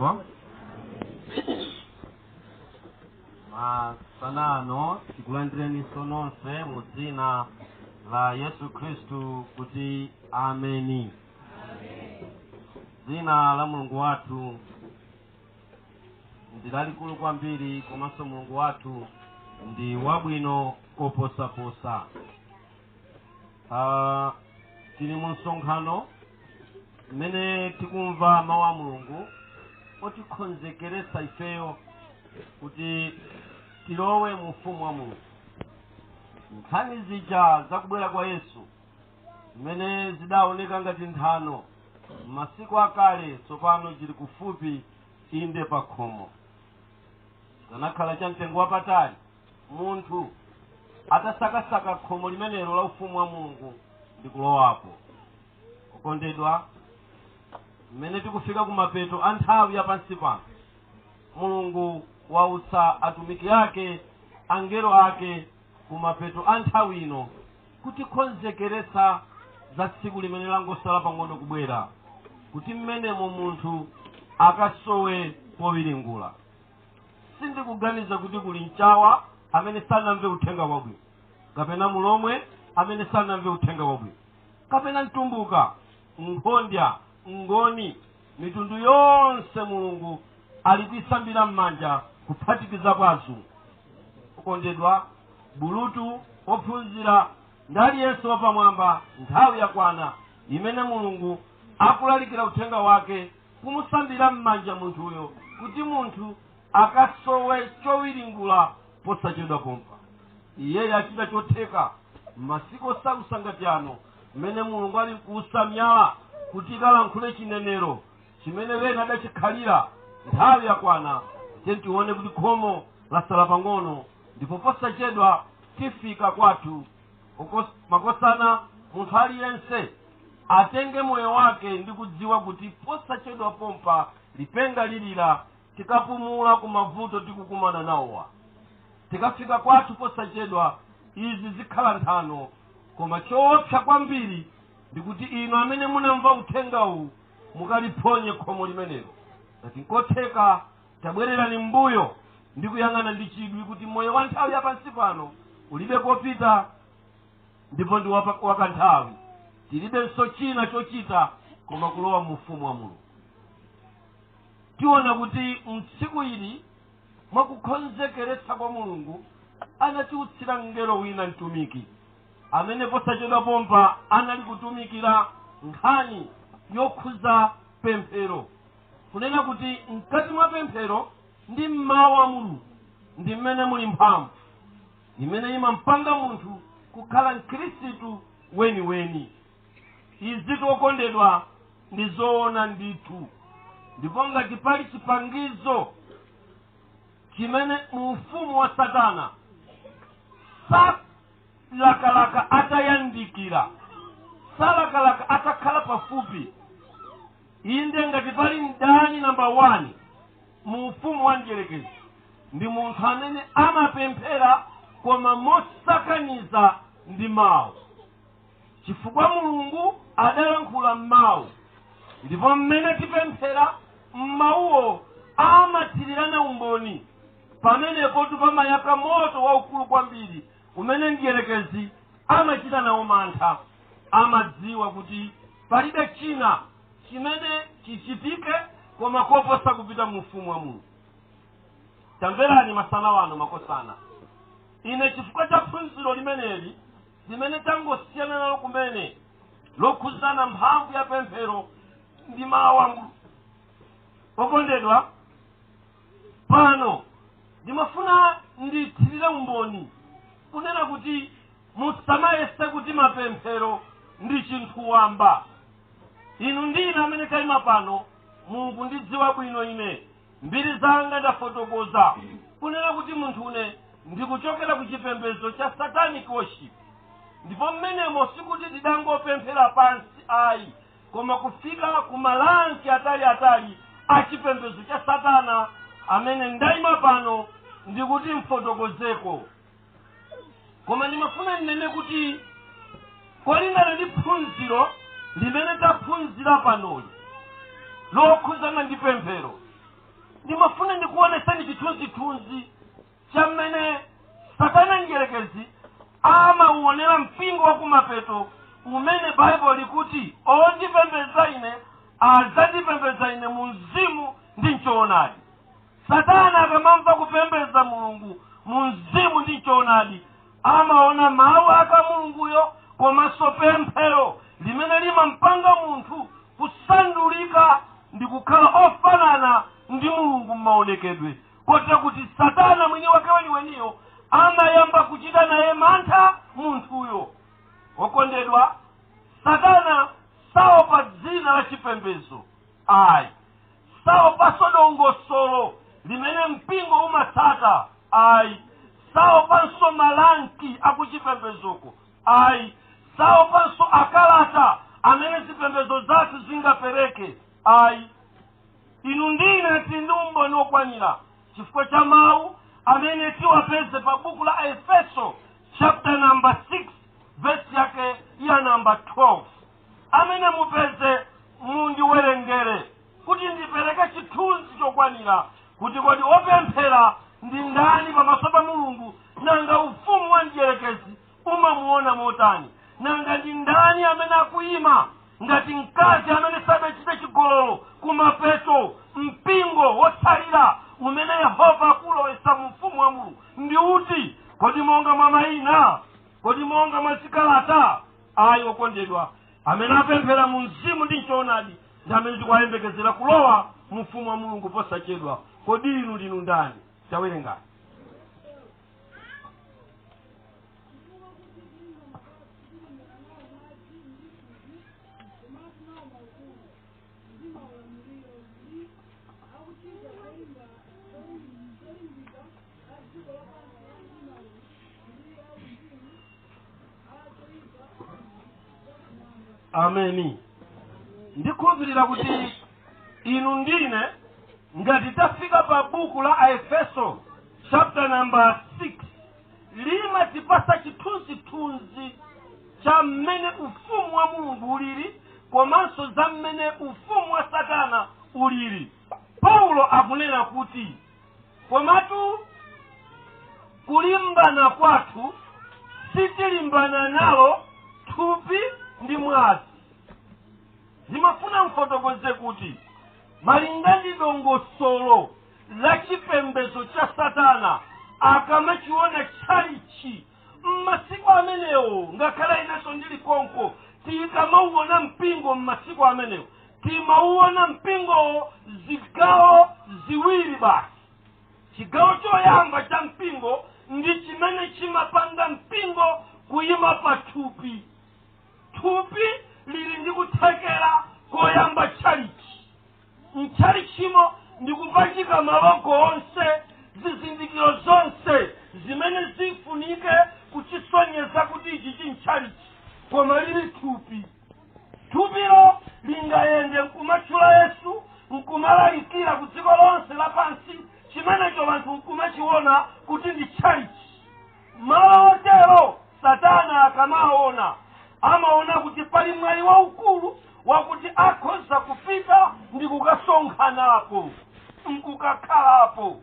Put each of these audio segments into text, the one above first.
Mpingo, masana ano tikulandireninso nonse mu dzina la Yesu Khristu kuti ameni. Dzina la Mulungu wathu ndi lalikulu kwambiri, komanso Mulungu wathu ndi wabwino koposaposa. Tili mu msonkhano mmene tikumva mawu a Mulungu otikonzekeretsa ifeyo kuti tilowe mu ufumu wa Mulungu. Nkhani zija zakubwera kwa Yesu zimene zidaoneka ngati nthano m'masiku akale, tsopano chili kufupi, inde pa khomo. Chikanakhala cha mtengo wapatali munthu atasakasaka khomo limenelo la ufumu wa Mulungu ndi kulowapo. Okondedwa, mmene tikufika kumapeto a nthawi ya pansi pano, Mulungu wautsa atumiki ake, angelo ake, kumapeto a nthawi ino kutikonzekeretsa za tsiku limene langosala pang'ono kubwera, kuti mmenemo munthu akasowe powiringula. Sindikuganiza kuti kuli Mchawa amene sanamve uthenga wabwino, kapena Mulomwe amene sanamve uthenga wabwino, kapena Mtumbuka, Nkhondya, Ngoni, mitundu yonse Mulungu ali kuisambira m'manja, kuphatikizapo azungu. Okondedwa, bulutu, ophunzira ndi aliyense wapamwamba, nthawi yakwana imene Mulungu akulalikira uthenga wake kumusambira m'manja munthuyo, kuti munthu akasowe chowiringula posachedwa pompa. Iyeyo achita chotheka m'masiku osautsa ngati ano, mmene Mulungu ali kuusa miyala kuti ikalankhule chinenero chimene wena adachikhalira. Nthawi yakwana, tiye tione kuti khomo lasala pang'ono ndipo posachedwa tifika kwathu. Makosana, munthu aliyense atenge moyo wake ndi kudziwa kuti posachedwa pompa lipenga lilira, tikapumula ku mavuto tikukumana nawowa. Tikafika kwathu posachedwa, izi zikhala nthano. Koma choopsa kwambiri ndikuti inu amene munamva uthenga uwu mukaliphonye khomo limenelo. Ngati nkotheka, tabwererani m'mbuyo ndi kuyang'ana ndi chidwi kuti moyo wa nthawi ya pansi pano ulibe kopita ndipo ndi wakanthawi. Tilibenso china chochita koma kulowa mu ufumu wa Mulungu. Tiona kuti mtsiku ili, mwakukonzekeretsa kwa Mulungu, anatiutsira mngelo wina, mtumiki amene posachedwa pompa anali kutumikira nkhani yokhuza pemphero, kunena kuti mkati mwa pemphero ndi mmawu a Mulungu ndi mmene muli mphamvu imene imampanga munthu kukhala Mkhristu weniweni. Izi, okondedwa, ndi zoona ndithu. Ndipo ngati pali chipangizo chimene mu ufumu wa Satana salakalaka atayandikira, salakalaka atakhala pafupi, inde ngati pali mdani namba 1 mu ufumu wa mdierekezi, ndi munthu amene amapemphera koma mosakaniza ndi mawu, chifukwa Mulungu adalankhula m'mawu, ndipo mmene tipemphera m'mawuwo amathirirana umboni. Pamenepo pamayaka moto waukulu kwambiri umene mdierekezi amachita nawo mantha. Amadziwa kuti palibe china chimene chichitike koma koposa kupita mu ufumu wa Mulungu. Tamverani masana wano, makosana, ine chifukwa cha phunziro limeneli limene tangosiyana nalo kumene, lokhuzana mphamvu ya pemphero ndi mawu a Mulungu, okondedwa, pano ndimafuna ndithirire umboni kunena kuti musamayese kuti mapemphero ndi chinthu wamba. Inu ndine amene tayima pano mukundidziwa bwino ine, mbiri zanga ndafotokoza kunena kuti munthune ndikuchokera ku chipembedzo cha satanic worship, ndipo mmenemo sikuti ndidangopemphera pansi ayi, koma kufika ku ma rank ataliatali a chipembedzo cha Satana amene ndayima pano ndikuti mfotokozeko. Koma ndimafuna ndinene kuti kolingana ndi phunziro limene taphunzira panoli lokhuzana ndi pemphero Ndimafuna ndikuoneseni chithunzithunzi cha mmene Satana mdierekezi amauonera mpingo wa kumapeto, umene Baibulo likuti, "Ondipembedza ine adzandipembedza ine mu mzimu ndi mchoonadi." Satana akamamva kupembedza Mulungu mu mzimu ndi mchoonadi, amaona mawu aka Mulunguyo komanso pemphero limene limampanga munthu kusandulika ndi kukhala ofanana ndi Mulungu m'maonekedwe, kotero kuti Satana mwini wake weniweniyo amayamba kuchita naye mantha munthuyo. Okondedwa, Satana saopa dzina la chipembedzo ayi, saopanso dongosolo limene mpingo umatsata ayi, saopanso marank akuchipembedzoko ayi, saopanso akalata amene zipembedzo zathu zingapereke ayi. Inu ndine tili ndi umboni wokwanira chifukwa cha mawu amene tiwapeze pa buku la Efeso chapter number 6, verse yake ya number 12, amene mupeze mundiwerengere kuti ndipereke chithunzi chokwanira kuti kodi opemphera ndi ndani pamaso pa Mulungu, nanga ufumu wa mdierekezi umamuona motani, nanga ndi ndani amene akuyima ngati mkazi amene sadachite chigololo kumapeto, mpingo wotsalira umene Yehova akulowetsa mu ufumu wa Mulungu ndi uti? Kodi monga mwa mayina? Kodi monga mwa zikalata? Ayi, okondedwa, amene apemphera mu mzimu ndi mchoonadi ndi amene tikuwayembekezera kulowa mu ufumu wa Mulungu posachedwa. Kodi inu ndinu ndani? Tawerengani. Ameni. Ndikhulupirira kuti inu ndine ngati tafika pa buku la Aefeso chapter number 6, limatipasa chithunzithunzi cha mmene ufumu wa Mulungu ulili komanso za mmene ufumu wa Satana ulili. Paulo akunena kuti, "Komatu kulimbana kwathu sitilimbana nalo thupi ndi mwazi." Zimafuna mfotokoze kuti malinga ndi dongosolo la chipembedzo cha Satana, akamachiona tchalichi mmasiku amenewo, ngakhale inenso ndili konko, tikamauona mpingo mmasiku amenewo, timauona mpingowo zigawo ziwiri basi. Chigawo choyamba cha mpingo ndi chimene chimapanga mpingo kuyima pa thupi. Thupi lili ndi kuthekera koyamba tchalichi, mtchalichimo ndi kupachika malogo onse, zizindikiro zonse zimene zifunike kuchisonyeza kuti ichi chintchalichi, koma lili thupi. Thupilo lingayende nkumatchula Yesu, nkumalalikira ku dziko lonse lapansi, chimenecho anthu nkumachiona kuti ndi tchalichi. Malo otero Satana akamaona, amaona kuti pali mwayi waukulu wakuti akhoza kupita ndi kukasonkhanapo nkukakhalapo.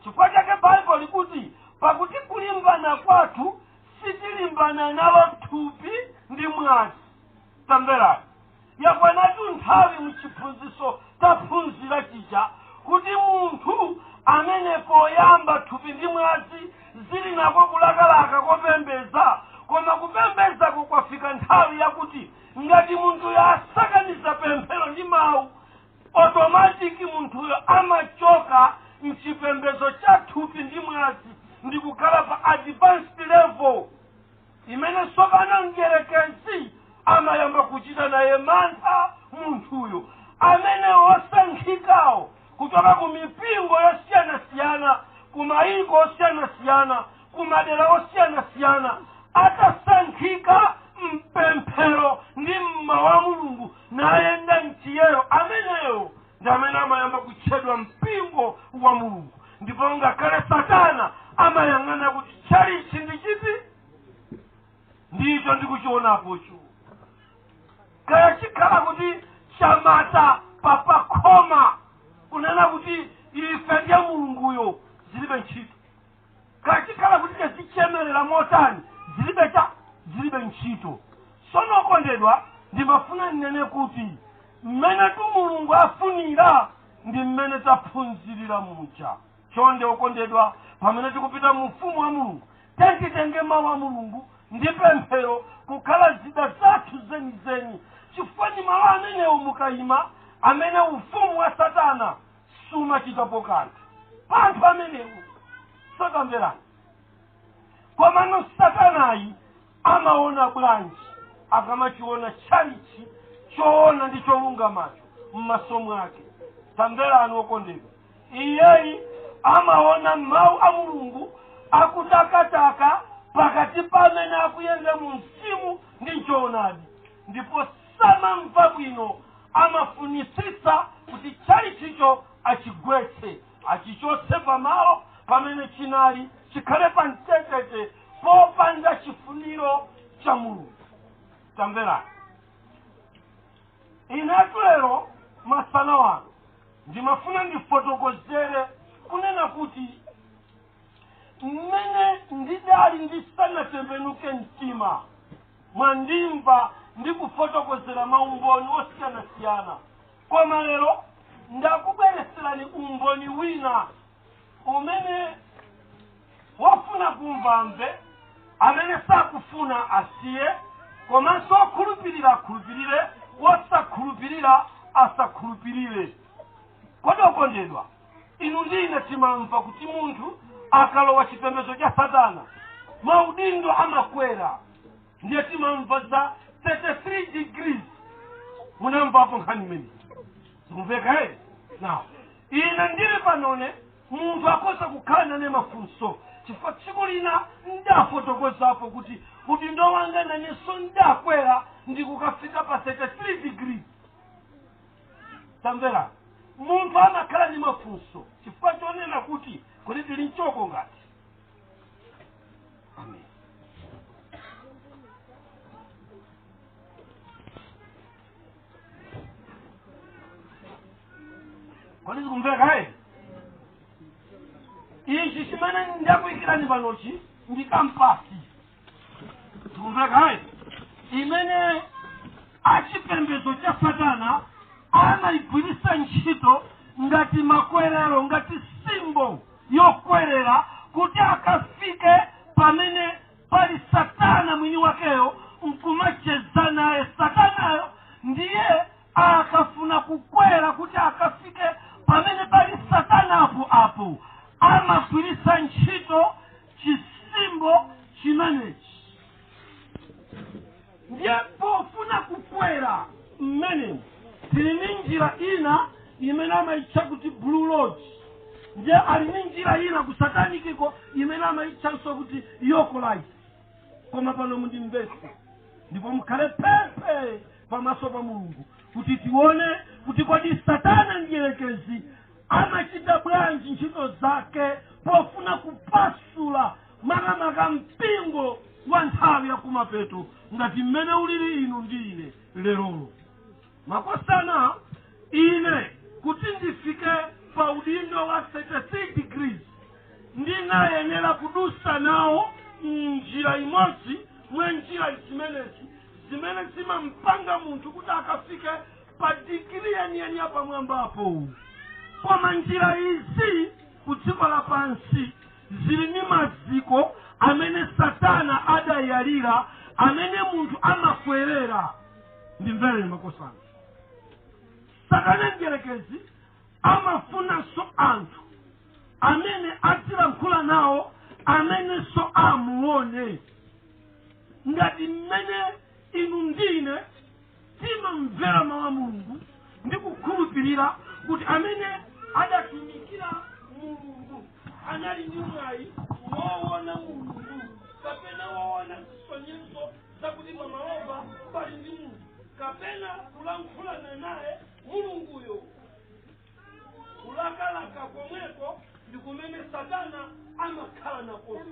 Chifukwa chake Baibulo likuti, "Pakuti kulimbana kwathu sitilimbana nalo thupi ndi mwazi." Tamverani, yakwanatu nthawi mchiphunzitso taphunzira chija kuti munthu amene poyamba thupi ndi mwazi zili nako kulakalaka kopembeza, koma kupembezako kwafika nthawi yakuti ngati munthuyo asakaniza pemphero ndi mawu, automatic munthuyo amachoka mchipembedzo cha thupi ndi mwazi ndi kukhala pa advanced level imene tsopano mdierekezi amayamba kuchita naye mantha munthuyo. Amene osankhikawo kuchoka ku mipingo yosiyanasiyana, ku mayiko osiyanasiyana, ku madera osiyanasiyana, atasankhika mpemphero ndi mmawu a Mulungu nayenda mchiyero, amenewo ndi amene amayamba kutchedwa mpingo wa Mulungu. Ndipo ngakhale Satana amayang'ana kuti tchalichi ndi chiti, ndicho ndikuchionapocho, kaya chikhala kuti chamata papakhoma kunena kuti ife ntchito. Kachikhala kuti tizichemerera motani, zilibe cha zilibe ntchito. Sono okondedwa, ndimafuna nnene kuti mmene tu Mulungu afunira ndi mmene taphunzirira muja. Chonde okondedwa, pamene tikupita mu ufumu wa Mulungu, titenge mawu a Mulungu ndi pemphero kukhala zida zathu zenizeni, chifukwa ndi malo amenewo mukayima amene ufumu wa Satana sumachitapo kanthu pa anthu amenewo. Sakamverani. Komano Satanayi amaona bwanji akamachiona tchalichi choona ndi cholungamacho m'maso mwake? Tamverani okondedwa, iyeyi amaona mawu a Mulungu akutakataka pakati pa amene akuyenda mu mzimu ndi nchoonadi, ndipo samamva bwino. Amafunisitsa kuti tchalichicho achigwetse, achichotse pamalo pamene chinali, chikhale pa mtetete popanda chifuniro cha Mulungu. Tamverani, inetu lero masana wano ndimafuna ndifotokozere kunena kuti mmene ndidali ndisanatembenuke mtima, mwandimva ndikufotokozera maumboni osiyanasiyana, koma lero ndakubwereserani umboni wina umene wofuna kumva mve, amene sakufuna asiye, komanso okhulupirira akhulupirire, wosakhulupirira asakhulupirire. Kodi okondedwa, inu ndine timamva kuti munthu akalowa chipembedzo cha Satana maudindo amakwera, ndiye timamva za 33 degrees. Munamvapo nkhani imeneyi? Zikumveka ere? Now ine ndili panone, munthu akhoza kukhala nane mafunso, chifukwa tsiku lina ndafotokozapo kuti udindo wanga nanenso ndakwera ndikukafika pa 33 degrees. Tamvera, munthu amakhala ndi mafunso chifukwa chonena kuti kuti tili mchoko ngati amen. Kodi zikumveka ere? Ichi chimene ndakuyikirani panochi ndi kampasi, zikumveka ere? Imene achipembedzo cha Satana amayigwiritsa ntchito ngati makwerero, ngati symbol yokwerera kuti akafike pamene pali Satana mwini wakeyo nkumacheza naye Satanayo. Ndiye akafuna kukwera kuti akafike pamene pali Satanapo, apo amagwiritsa ntchito chisimbo chimenechi. Ndiye pofuna kukwera mmenemu, tili ndi njira ina imene amayitcha kuti Blue Lodge, ndiye ali ndi njira ina ku satanikiko imene amayitchanso kuti Yokolite. Koma pano mundimvetse ndipo mukhale phephe pamaso pa Mulungu kuti tione kuti kodi Satana mdierekezi amachita bwanji ntchito zake pofuna kupasula makamaka mpingo wa nthawi ya kumapeto ngati mmene ulili inu ndi ine lerolo. Makosana, ine kuti ndifike pa udindo wa 33 degrees ndinayenera kudusa nawo njira imodzi mwa njira zimenezi zimene zimampanga munthu kuti akafike pa digiri yeniyeni yapamwambapo. Koma njira izi ku dziko lapansi zili ndi maziko amene Satana adayalira, amene munthu amakwerera. Ndimvereni makosana, Satana mdierekezi amafunanso anthu amene azilankhula nawo, amenenso amuone ngati mmene inu ndine timamvera mawu a Mulungu ndi kukhulupirira kuti amene adatumikira Mulungu anali ndi mwayi woona Mulungu kapena woona zisonyezo zakuti pamalopa pali ndi Mulungu kapena kulankhulana naye Mulunguyo. Kulakalaka komweko ndi kumene Satana amakhala nakonso.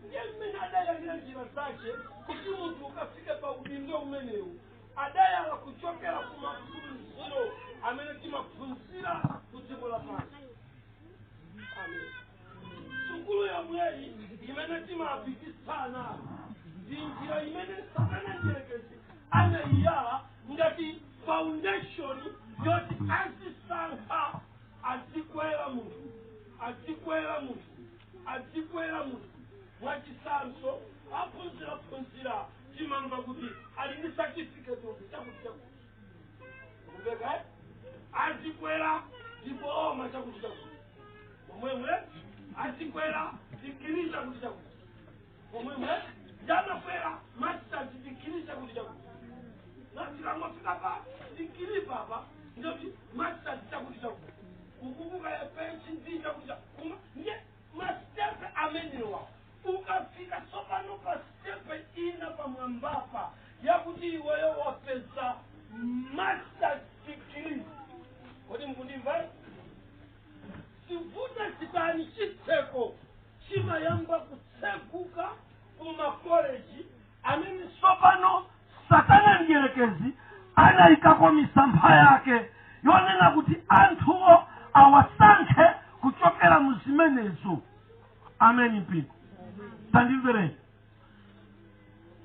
Ndiye mmene adayalira njira zake kuti munthu ukafike pa udindo umenewu, adayala kuchokera ku maphunziro amene timaphunzira ku dziko lapansi. Amen. Amene timapikisana ndi njira imene Satana mdierekezi anayiyala ngati foundation yoti azisankha, azikwera munthu, azikwera munthu, azikwera munthu. Mwachitsanzo, aphunziraphunzira, timamva kuti ali ndi certificate of chakuti chakuti, kumveka, eh? Azikwera diploma chakuti chakuti, pomwemwe azikwera digiri chakuti chakuti, pomwemwe ndamakwera masters degree chakuti chakuti. Natikangofika pa digiri papa, ndoti masters chakuti chakuti, ukukuka ya PhD chakuti chakuti, kuma ndiye mastepe amenewa. Ukafika tsopano pa step ina pamwambapa yakuti iweyo wapeza masters degree, kodi mukundimva? Sivuta zitani, chitseko chimayamba kutsekuka kumakoleji amene tsopano Satana mdierekezi anayikako misampha yake yonena kuti anthuwo awasankhe kuchokera mu zimenezo. Ameni mpingo, tandimvereni.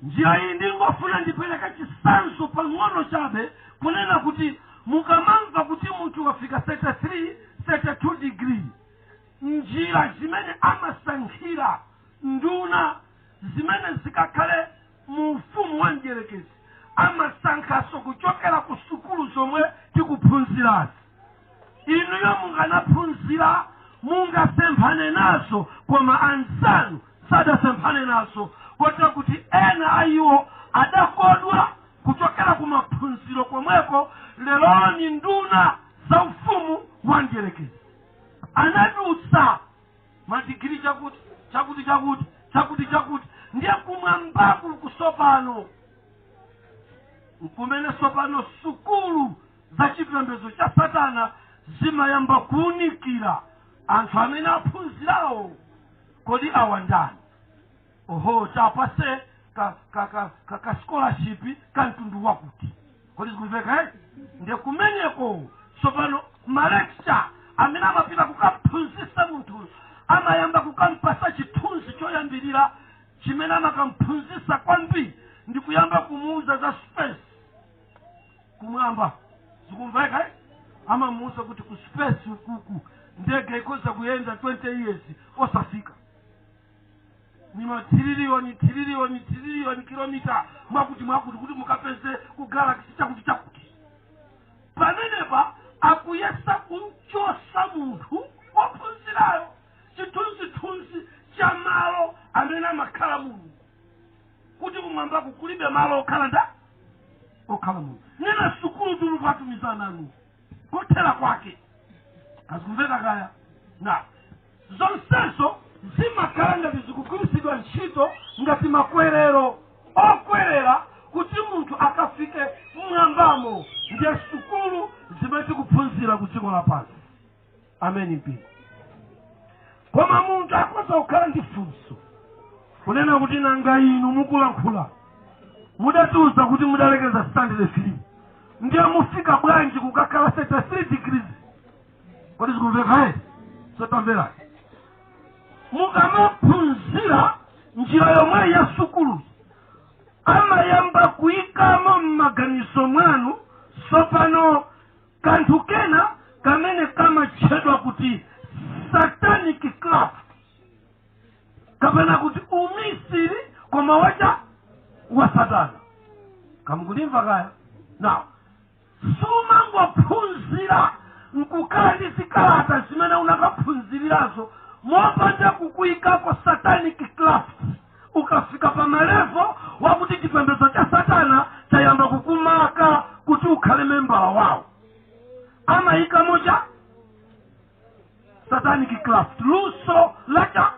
Njira iyi ndingofuna ndipereka chitsanzo pang'ono chabe, kunena kuti mukamamva kuti munthu wafika 33, 32 degree, njira zimene amasankhira nduna zimene zikakhale mu ufumu wa mdierekezi, amasankhaso kuchokera ku sukulu zomwe tikuphunzirazi. Inuyo munganaphunzira, mungasemphane nazo, koma anzanu sadasemphane nazo, kotero kuti ena a iwo adakodwa kuchokera ku maphunziro komweko. Leroni nduna za ufumu wa mdierekezi anadutsa madigiri chakuti chakuti chakuti chakuti chakuti. Ndiye kumwambaku kusopano nkumene sopano sukulu za chipembedzo cha Satana zimayamba kuwunikira anthu amene aphunzirawo. Kodi awa ndani? Oho, tapase ka scholarship ka mtundu wakuti. Kodi zikumveka, eh? Ndiye kumeneko tsopano malecturer amene amapita kukaphunzitsa munthuyo amayamba kukampasa chithunzi choyambirira chimene amakamphunzitsa kwambiri ndi kuyamba kumuuza za space, kumwamba. Zikumveka, eh? Amamuuza kuti ku space ukuku ndege ikhoza kuyenda 20 years osafika, ni matriliyoni triliyoni triliyoni kilomita mwakuti mwakuti kuti mukapeze ku galaxy chakuti chakuti. Pamenepa akuyesa kumchosa munthu wophunzirayo chithunzithunzi cha malo amene amakhala Mulungu, kuti kumwambaku kulibe malo okhala nda okhala Mulungu. Nena sukulu tulupatumizananu kothera kwake, kazikumveka kaya? Na zonsezo zimakhala ngati zikugwiritsidwa ntchito ngati makwerero okwerera kuti munthu akafike mmwambamo. Ndiye sukulu zimene tikuphunzira ku dziko lapansi. Ameni mpingo. Koma munthu akhoza kukhala ndi funso kunena kuti, nanga inu mukulankhula mudatiuza kuti mudalekeza standard 3, ndiye mufika bwanji kukakhala 33 degrees? Kodi zikumveka, eh? Sotamverani, mukamaphunzira njira yomwe ya sukulu, amayamba kuyikamo m'maganizo mwanu tsopano kanthu kena kamene kamatchedwa kuti satanic craft, kapena kuti umisiri koma wacha wa Satana. Kamukulimva kaya? Now, sumangophunzira nkukhala ndi zikalata zimene unakaphunzirirazo mopanda kukuyikako satanic craft. Ukafika pa malevel wakuti chipembedzo cha Satana chayamba kukumaka kuti ukhale membala wawo, amayikamo cha satanic craft, luso lacha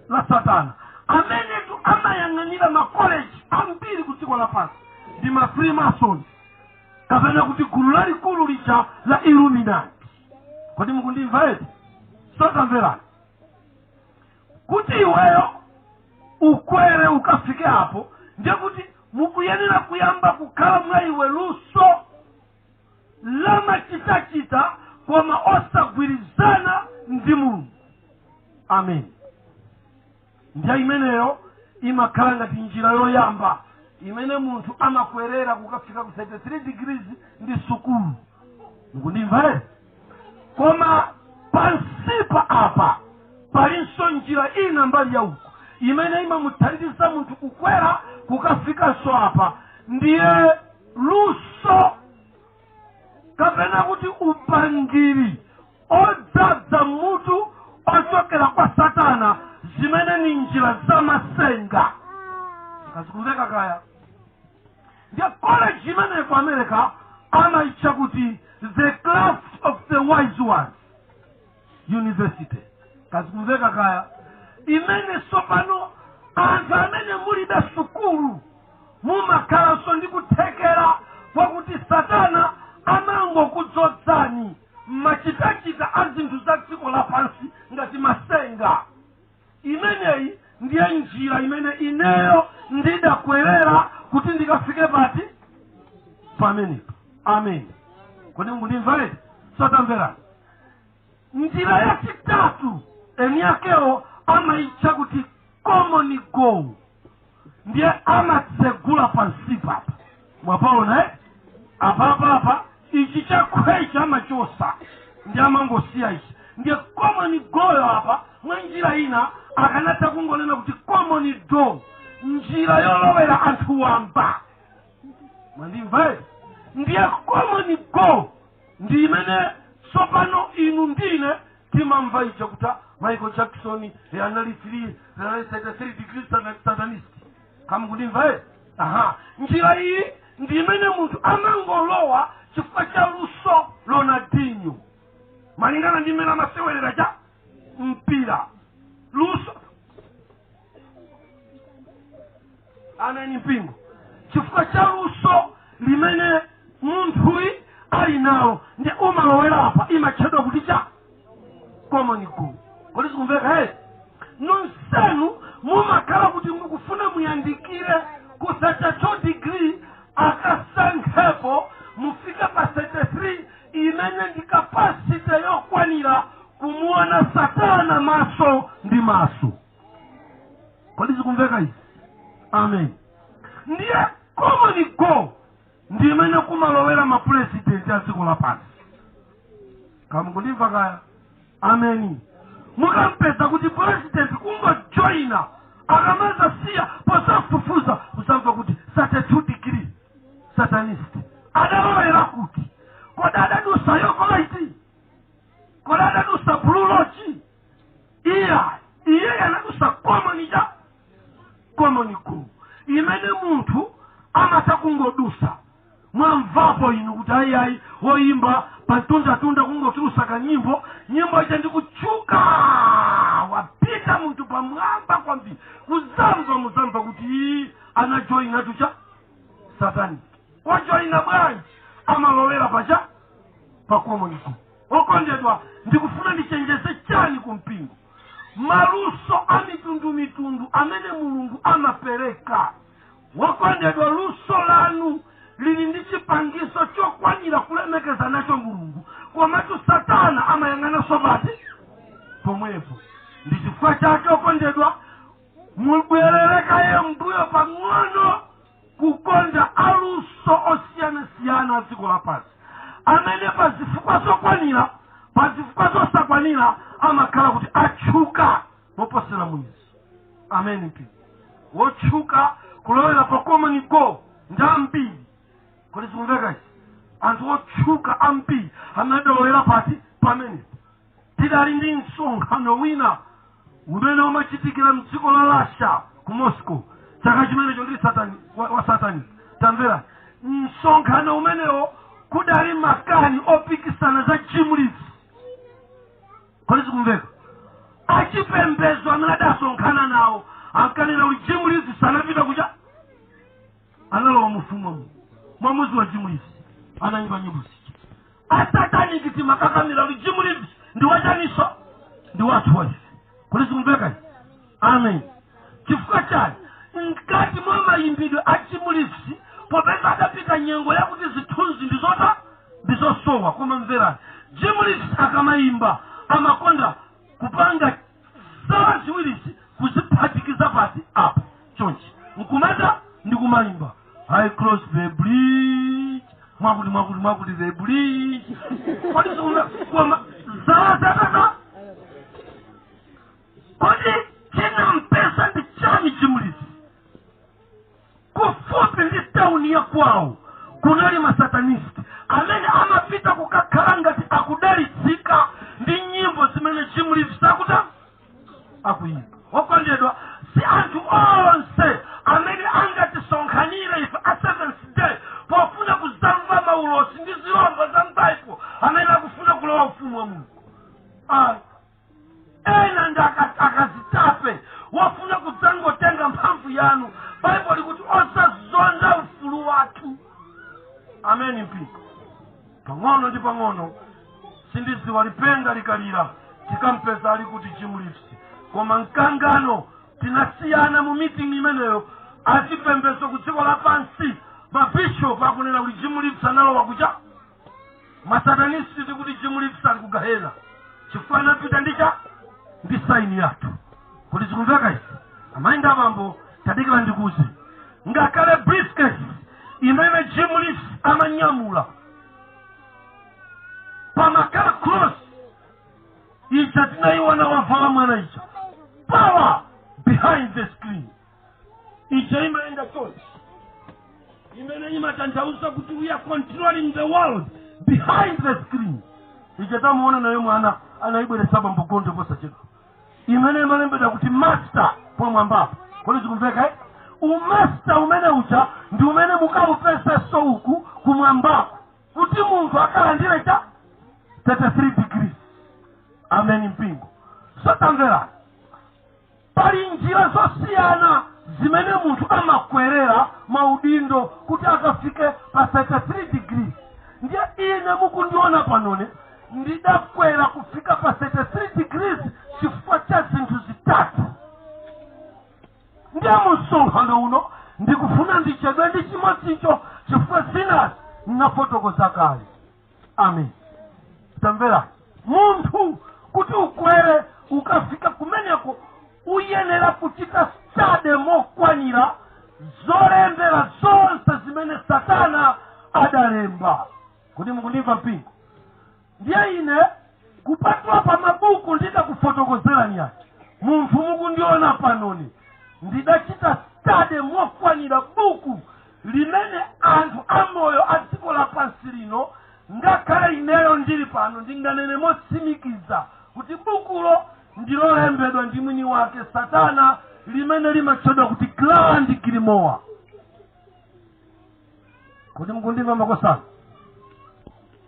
la Satana. Amenetu amayang'anira makoleji ambiri ku dziko lapansi ndi ma Freemasons, kapena kuti gulu lalikulu lija la Illuminati. Kodi mukundimva eti? Sotamverani, kuti iweyo ukwere ukafike apo, ndiye kuti mukuyenera kuyamba kukhala mwa iwe luso lamachitachita koma osagwirizana ndi Mulungu. Amen. Ndiye imeneyo imakhala ngati njira yoyamba imene munthu amakwerera kukafika ku 33 degrees ndi sukulu. Mukundimva ere? Koma pansipa apa palinso njira ina mbali ya uku imene imamuthandiza munthu kukwera kukafikanso apa, ndiye luso kapena kuti upangiri odzadza mutu ochokera kwa Satana, zimene ni njira zamasenga. Kazikumveka kaya? Ndiye college imene ku America amayitcha kuti The Craft of the Wise Ones University. Kazikumveka kaya? Imene tsopano anthu amene mulibe sukulu mumakhalanso ndi kuthekera kwakuti Satana amangokudzodzani machitachita a zinthu za dziko lapansi ngati masenga. Imeneyi ndiye njira imene ineyo ndidakwerera kuti ndikafike pati pamenepo. Amen. Kodi mukundimva eti? Sotamverani, njira yachitatu eni yakewo amayitcha kuti common goal. Ndiye amatsegula pansipa apa, mwapaona eh? Apapapa ichi chakhwechi amachosa ndi amangosiya ichi, ndiye common goal. Apa mwa njira ina akanatha kungonena kuti common door, njira yolowera anthu wamba. Mwandimva eti? Ndiye common goal ndi imene tsopano inu ndine timamva icho kuti Michael Jackson anali 3 anali 33 degrees satanist. Kama kundimva eti? Aha, njira iyi ndi imene munthu amangolowa chifukwa cha luso Ronaldinho, malingana ndi mmene amasewerera cha mpira, luso. Ameni mpingo. Chifukwa cha luso limene munthuyi ali nalo, ndi umalowera apa, imatchedwa kuti cha common goal. Kodi zikumveka eti? Nonsenu mumakhala kuti mukufuna muyandikire ku 32 degree, akasankhepo mufike pa 33 imene ndi capacity yokwanira kumuona Satana maso ndi maso. Kodi zikumveka izi? Amen. Ndiye common goal ndi imene kumalowera mapurezidenti a dziko lapansi. Kama kundimva kaya? Ameni. Mukampeza kuti president kungojoyina, akamaza siya posafufuza, usamva kuti 32 degree satanist. Adalowera kuti? Kodi adadusa York Rite? Kodi adadusa Blue Lodge? Iya, iye anadusa common cha common goal imene munthu amatha kungodusa. Mwamvapo inu kuti ayiayi, woyimba patundatunda kungotulusa kanyimbo, nyimbo ija ndikutchuka, wapita munthu pamwamba kwambiri. Kuzamva muzamva kuti ii anajoyina tucha satani. Wajoyina bwanji? Amalowera pacha pa common goal. Okondedwa, ndikufuna ndichenjeze chani kumpingo? Maluso a mitundumitundu amene Mulungu amapereka, wokondedwa, luso lanu lili ndi chipangiso chokwanira kulemekeza nacho Mulungu, komatu Satana amayang'ananso pati pomwepo. Ndi chifukwa chake, okondedwa, mubwererekaye mbuyo pang'ono kukonda aluso osiyanasiyana a dziko lapansi amene pa zifukwa zokwanira, pa zifukwa zosakwanira, amakhala kuti atchuka moposera muyeso. Amen mpingo. Wotchuka kulowera pa common goal ndi ambiri. Kodi zikumveka izi? Anthu otchuka ambiri amadalowera pati pamenepo. Tidali ndi msonkhano wina umene umachitikira mdziko la Russia ku Moscow chaka chimenecho ndi satani wa satani. Tamvera, msonkhano umenewo kudali makani opikisana za Jim Reeves. Kodi zikumveka? Achipembedzo amene adasonkhana nawo ankanena kuti Jim Reeves sanapita kucha, analowa mufumu mwamuzi wa Jim Reeves, anayimba nyimbo zija. Asataniki timakakamira kuti Jim Reeves ndi wachaniso, ndi wathu waife. Kodi zikumveka izi? Amen. Chifukwa chani? Mkati mwa mayimbidwe a Jim Reeves, popeza adapita nyengo yakuti zithunzi ndizota ndizosowa, koma mverani, Jim Reeves akamayimba amakonda kupanga Zala ziwirizi kuziphatikiza pati apa chonchi, nkumata ndi kumayimba, "I cross the bridge," mwakuti mwakuti mwakuti, "the bridge." Kodi zikumva? Koma zala zakata, kodi chinampeza ndi chani Jim Reeves? Kufupi ndi tauni ya kwawo kunali masatanist amene amapita kukakhala ngati akudalitsika ndi nyimbo zimene Jim Reeves akuta akuyimba. Okondedwa, si anthu onse amene angatisonkhanire ife a Seventh Day pofuna kuzamva maulosi ndi zilombo za m'Baibulo amene akufuna kulowa ufumu wa Mulungu. Ayi, ena ndi akazitape wofuna kudzangotenga mphamvu yanu. Baibulo likuti osazonda ufulu wathu. Ameni mpingo. Pang'ono ndi pang'ono, sindidziwa lipenga likalira tikampeza ali kuti Jim Reeves. Koma mkangano tinasiyana mu meeting imeneyo. Achipembedzo ku dziko lapansi, mabishopu akunena kuti Jim Reeves analowa kucha masatanist, tikuti Jim Reeves ali kugahena chifukwa anapita ndicha ndi sign yathu. Kuti zikumveka izi, amayi ndi abambo? Tadikira ndikuze, ngakhale briefcase imene Jim Reeves amanyamula pamakhala cross ija tinaiona wavala mwana ija, power behind the screen ija imaenda chonchi, imene imatanthauza kuti we are controlling the world behind the screen, ija tamuona nayo mwana anaibweretsa bambo posachedwa, imene imalembedwa kuti master pomwambapo. Kodi zikumveka, eh? Umaster umene uja ndi umene mukaupeseso uku kumwambako kuti munthu akalandire cha 33 degrees. Amen mpingo. So tamverani, pali njira zosiyana zimene munthu amakwerera maudindo kuti akafike pa 33 degrees. Ndiye ine mukundiona panone ndidakwera kufika pa 33 degrees chifukwa cha zinthu zitatu. Ndiye msonkhano uno ndikufuna ndichedwe ndi chimodzicho chifukwa zinazi ndinafotokoza kale. Amen. Tamverani, munthu kuti ukwere ukafika kumeneko uyenera kuchita study mokwanira zolembera zonse zimene Satana adalemba. Kuti mukundimva mpingo? Ndiye ine kupatula pa mabuku ndidakufotokozerani ati munthu mukundiona panoni ndidachita study mokwanira buku limene anthu amoyo a dziko lapansi lino, ngakhale ineyo ndili pano, ndinganene motsimikiza kuti bukulo ndilolembedwa ndi mwini wake Satana, limene limatchedwa kuti Grand Grimoire. Kuti mukundimva makosana,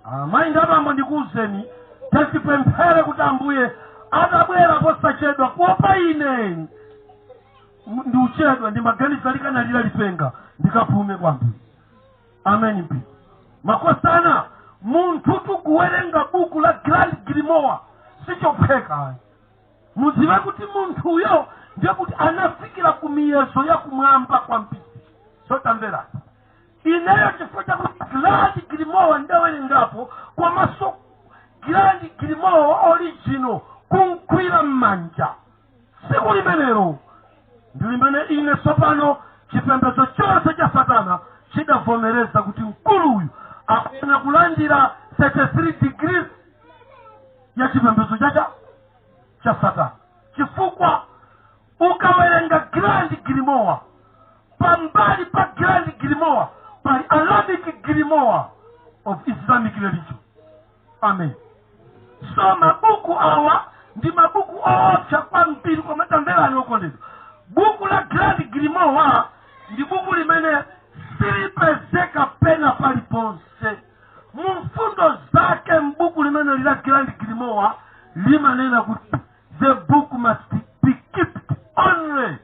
amayi ndi abambo? Ndikuwuzeni, tatipemphere kuti Ambuye atabwera posachedwa, kuopa ine ndiuchedwa ndimaganiza likanalira lipenga ndikaphume kwambiri. Amen mpingo. Makosana, munthu tukuwerenga buku la Grand Grimoire sichophweka ayi. Mudziwe kuti munthuyo ndiye kuti anafikira ku miyezo ya kumwamba kwambiri. So tamverani, ineyo chifukwa chakuti Grand Grimoire ndawerengapo, komanso Grand Grimoire original kunkwira m'manja, tsiku limenelo ndi limene ine tsopano chipembedzo chonse cha Satana chidavomereza kuti mkuluyu akufuna kulandira 33 degrees ya chipembedzo chacha cha Satana, chifukwa ukawerenga Grand Grimoire, pambali pa Grand Grimoire pali Arabic Grimoire of Islamic religion. Amen. So mabuku awa ndi mabuku oopsa kwambiri. Koma tamverani okondedwa, buku la Grand Grimoire ndi buku limene silipezeka pena paliponse. Mu mfundo zake mbuku limene lila Grand Grimoire limanena kuti the book must be kept only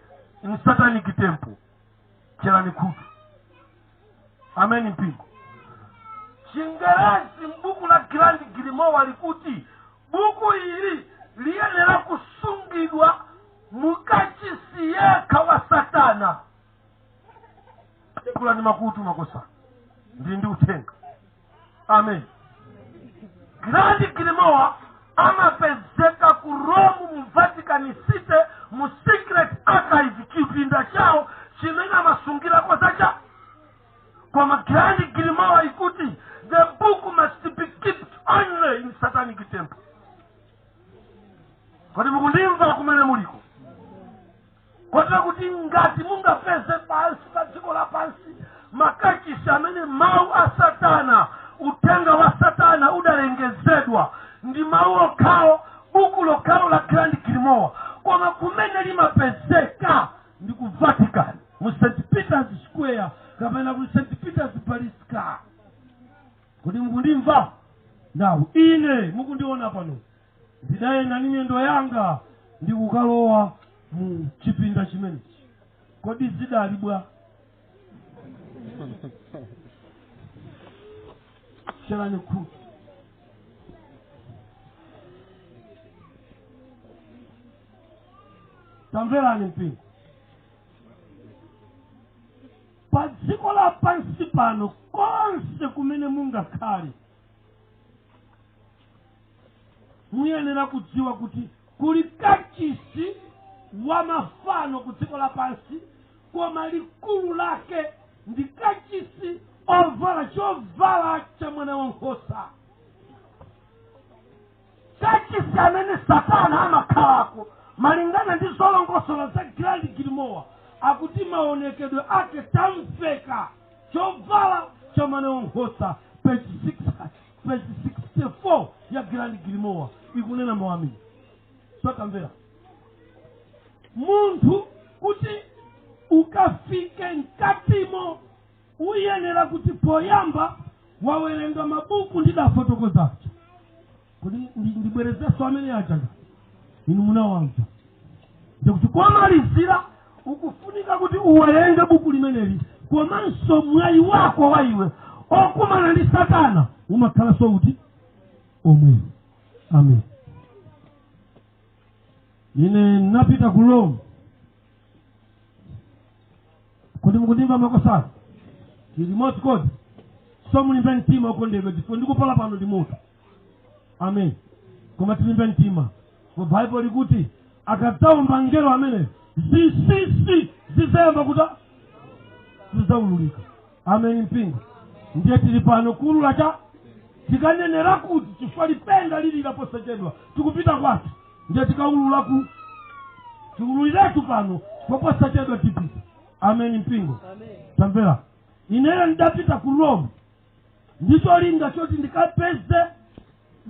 in satanic temple. Cherani khutu. Amen mpingo. Chingerezi mbuku la Grand Grimoire likuti buku ili liyenera kusungidwa mukachisi yekha wa Satana. Tekulani makutu makosa, ndili ndi uthenga. Amen. Grand Grimoire amapezeka ku Rome mu Vatican City. Kodi mukundimva kumene muliko? Kotero kuti ngati mungapeze pansi pa dziko lapansi makachisi amene mawu a Satana, uthenga wa Satana udalengezedwa ndi mawu okhawo, buku lokhalo la Grand Grimoire, koma kumene limapezeka ndi ku Vatican mu St Peter's Square kapena ku St Peter's Basilica. Kodi mukundimva? Nawu ine mukundiona pano, ndidayenda ndi miyendo yanga ndikukalowa mu chipinda chimenechi. Kodi zidali bwa? Tcherani khutu. Tamverani mpingo. Pa dziko lapansi pano konse kumene mungakhale, muyenera kudziwa kuti kuli kachisi wa mafano ku dziko lapansi, koma likulu lake ndi kachisi ovala chovala cha mwana wankhosa, kachisi amene Satana amakhalako. Malingana ndi zolongosola za Grand Grimoire, akuti maonekedwe ake tamveka chovala cha mwana wankhosa. Page 6, page 64 ya Grand Grimoire ikunena mawu amene. So tamvera, munthu kuti ukafike mkatimo uyenera kuti poyamba wawerenga mabuku ndidafotokozacho. Kuti ndibwerezenso amene aja inu munawamva, ndikuti komalizira ukufunika kuti uwerenge buku limeneli, komanso mwayi wako wa iwe okumana ndi Satana umakhalanso kuti omweyo. Amen. Ine napita ku Rome. Kodi mukundimva makosana? Tili limodzi kodi? So mulimbe mtima, okondedwa, chifukwa ndikupala pano ndi moto. Amen. Koma tilimbe mtima, mu Baibulo likuti akadzaomba mngelo amene, zinsinsi zizayamba kuti zidzaululika. Amen mpingo. Ndiye tili pano kuulula cha tikanenera kuti chifukwa lipenga lilira posachedwa, tikupita kwathu. Ndiye tikaulula ku tiululiretu pano poposachedwa tipita. Amen mpingo. Tamvera, ineyo ndidapita ku Rome ndi cholinga choti ndikapeze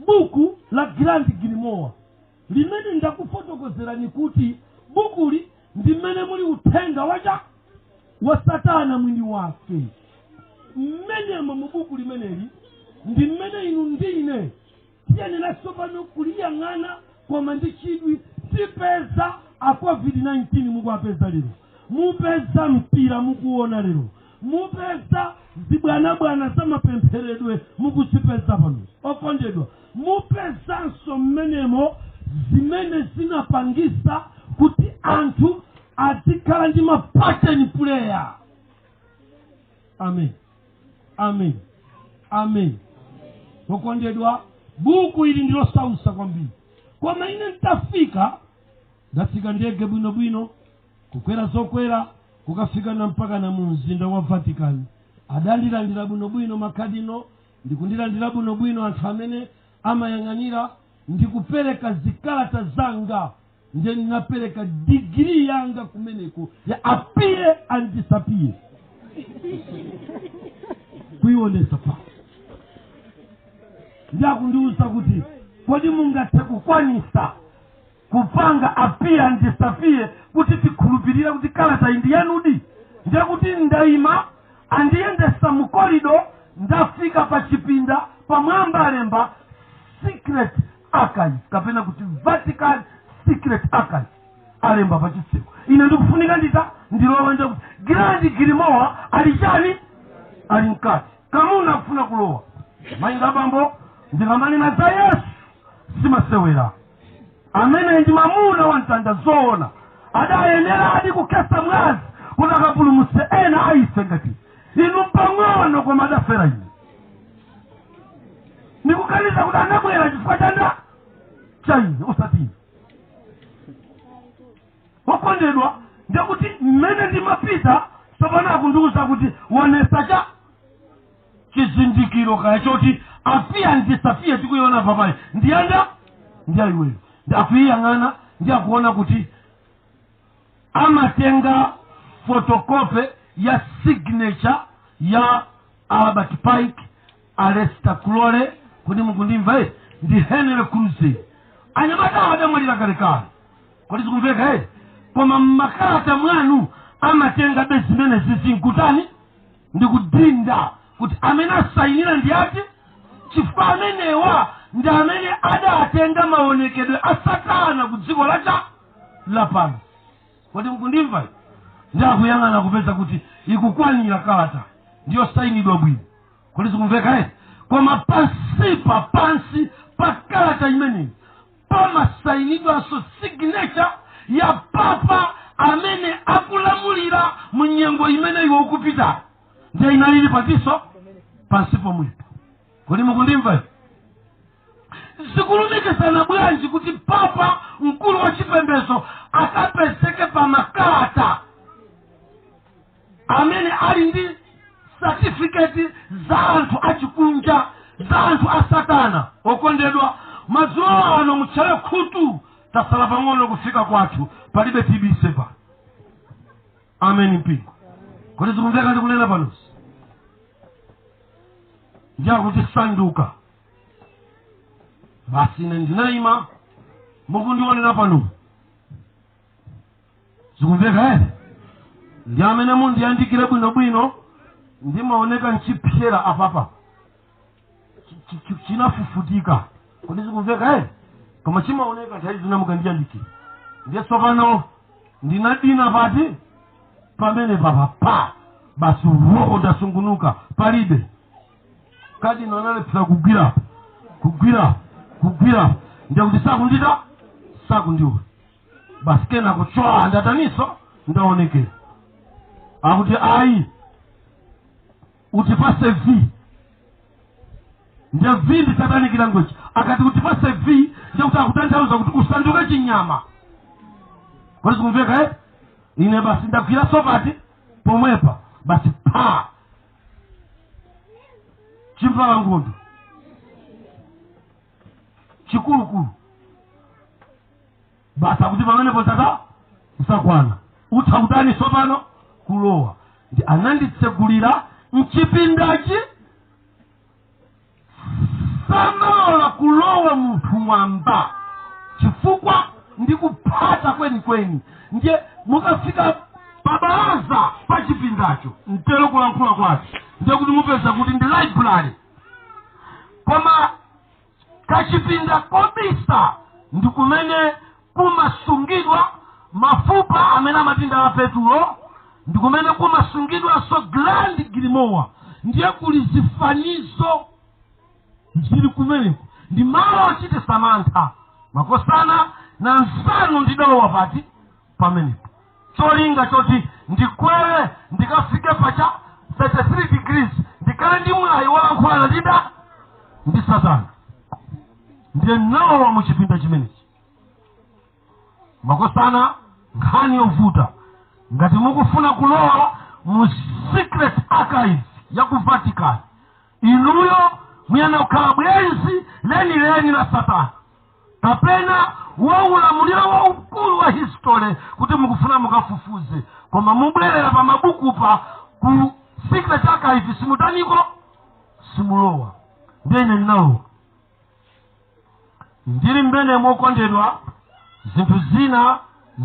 buku la Grand Grimoire limene ndakufotokozerani kuti bukuli ndi mmene muli uthenga wacha wa Satana mwini wake. Mmenemo mu buku limeneli ndi mmene inu ndine tiyenera tsopano kuliyang'ana koma ndi chidwi. Tipeza a COVID-19 mukuwapeza lero, mupeza mpira mukuona lero, mupeza zibwanabwana za mapempheredwe mukuzipeza pano, okondedwa. Mupezanso mmenemo zimene zinapangisa kuti anthu azikhala ndi ma pattern prayer. Amen, amen, amen. Okondedwa, buku ili ndilosausa kwambiri. Koma ine ntafika, ndatsika ndege bwinobwino, kukwera zokwera, kukafika na mpaka na mu mzinda wa Vatican. Adandilandira bwinobwino makadino, ndikundilandira bwinobwino anthu amene amayang'anira, ndikupereka zikalata zanga. Ndiye ndinapereka digiri yanga kumeneko ya appear and disappear, kuionesa pa. Ndi akundiwuza kuti, "Kodi mungathe kukwanisa kupanga appear and disappear kuti tikhulupirire kuti kalata iyi ndi yanudi?" Ndiye kuti ndayima, andiyendesa mu corridor, ndafika pa chipinda, pamwamba alemba "Secret Archive" kapena kuti "Vatican Secret Archive", alemba pa chitseko. Ine ndikufunika ndita ndilowe. Ndikuti Grand Grimoire ali chani? Ali mkati. Kamuna akufuna kulowa. Mayinga bambo, ndikamanena za Yesu simasewera. Amene ndi mamuna wa mtanda, zoona adayenera adi kukhetsa mwazi kuti akapulumutse ena aife ngati inu pang'ono, koma adafera ine. Ndikuganiza kuti anabwera chifukwa chanda cha ine, osati ine. Okondedwa, ndekuti mmene ndimapita tsopano akundiwuza kuti wonesa cha chizindikiro kaya choti appear and disappear tikuiona papayi ndiyanda ndiya iweyo. Ndi akuyiyang'ana ndi akuona kuti amatenga photocopy ya signature ya Albert Pike, Aleister Crowley, kodi mukundimva eti, ndi Henry Cruze. Anyamata adamwalira kalekale, kodi zikumveka eti? Koma mmakalata mwanu amatenga be zimene zizinkutani ndi kudinda kuti amene asayinira ndi ati, chifukwa amenewa ndi amene adatenga maonekedwe a Satana ku dziko lacha lapansi. Kodi mukundimva? Ndi akuyang'ana kupeza kuti ikukwanira kalata ndiyo sayinidwa bwino, kodi zikumveka eti? Koma pansipa, pansi pa kalata imeneyi pamasayinidwanso signature ya papa amene akulamulira mu nyengo imene iwe ukupita, ndiye inalili patiso pansi pomwepo. Kodi mukundimva? Zikulumikizana bwanji kuti papa mkulu wa chipembedzo akapezeke pa makalata amene ali ndi certificate za anthu achikunja, za anthu a Satana? Okondedwa, madzulo ano mutchere khutu, tasala pang'ono kufika kwathu, palibe tibise pano. Amen mpingo, kodi zikumveka ndikunena panosi? Ndiyakuti sanduka. Basi, ine ndinayima mukundionera pano, zikumveka ere? Ndi amene mundiyandikire bwinobwino, ndimaoneka nchipyera apapa chinafufutika, kodi zikumveka ere? Koma chimaoneka nthawi zina mukandiyandikira. Ndiye tsopano ndinadina pati pamene papa pa basi, wo ndasungunuka, palibe kadino analephera kugwira, kugwira, kugwira, ndiye kuti sakundita, sakundiwa. Basi, kena kuchwa, ndataniso, ndaonekera. Akuti ayi, utipase v. Ndiye v ndi satanic language. Akati utipase v, ndiye kuti akutanthauza kuti usanduke chinyama, kodi zikumveka eh? Ine basi ndagwira sopati pomwepa, basi pa chimbalangondo chikulukulu. Basi, akuti pamenepo tata usakwana, utha kutani tsopano? Kulowa. Ndi ananditsegulira mchipindachi. Samalola kulowa munthu wamba chifukwa ndi kuphata kwenikweni. Ndiye mukafika pabalaza pa chipindacho, mtero kulankhula kwake, ndiye kuti mupeza kuti ndi library, koma kachipinda kobisa ndi kumene kumasungidwa mafupa amene amatinda a Petulo, ndi kumene kumasungidwanso Grand Grimoire. Ndiye kuli zifanizo zili kumeneko, ndi malo ochititsa mantha. Makosana na nsanu ndidalowa pati pamenepo, cholinga choti ndikwere ndikafike pacha 33 degrees, ndikhale ndi mwayi wolankhulana ndida ndi Satana. Ndiye nalowa mu chipinda chimenechi. Makosana, nkhani yovuta. Ngati mukufuna kulowa mu secret archive ya ku Vatican, inuyo muyana kukhala bwenzi lenileni la Satana kapena waulamuliro waukulu wa history kuti mukufuna mukafufuze, koma mubwerera pa mabukupa ku secret archive simutaniko, simulowa. Ndiye ine ndinalowa, ndili mmene mokondedwa, zinthu zina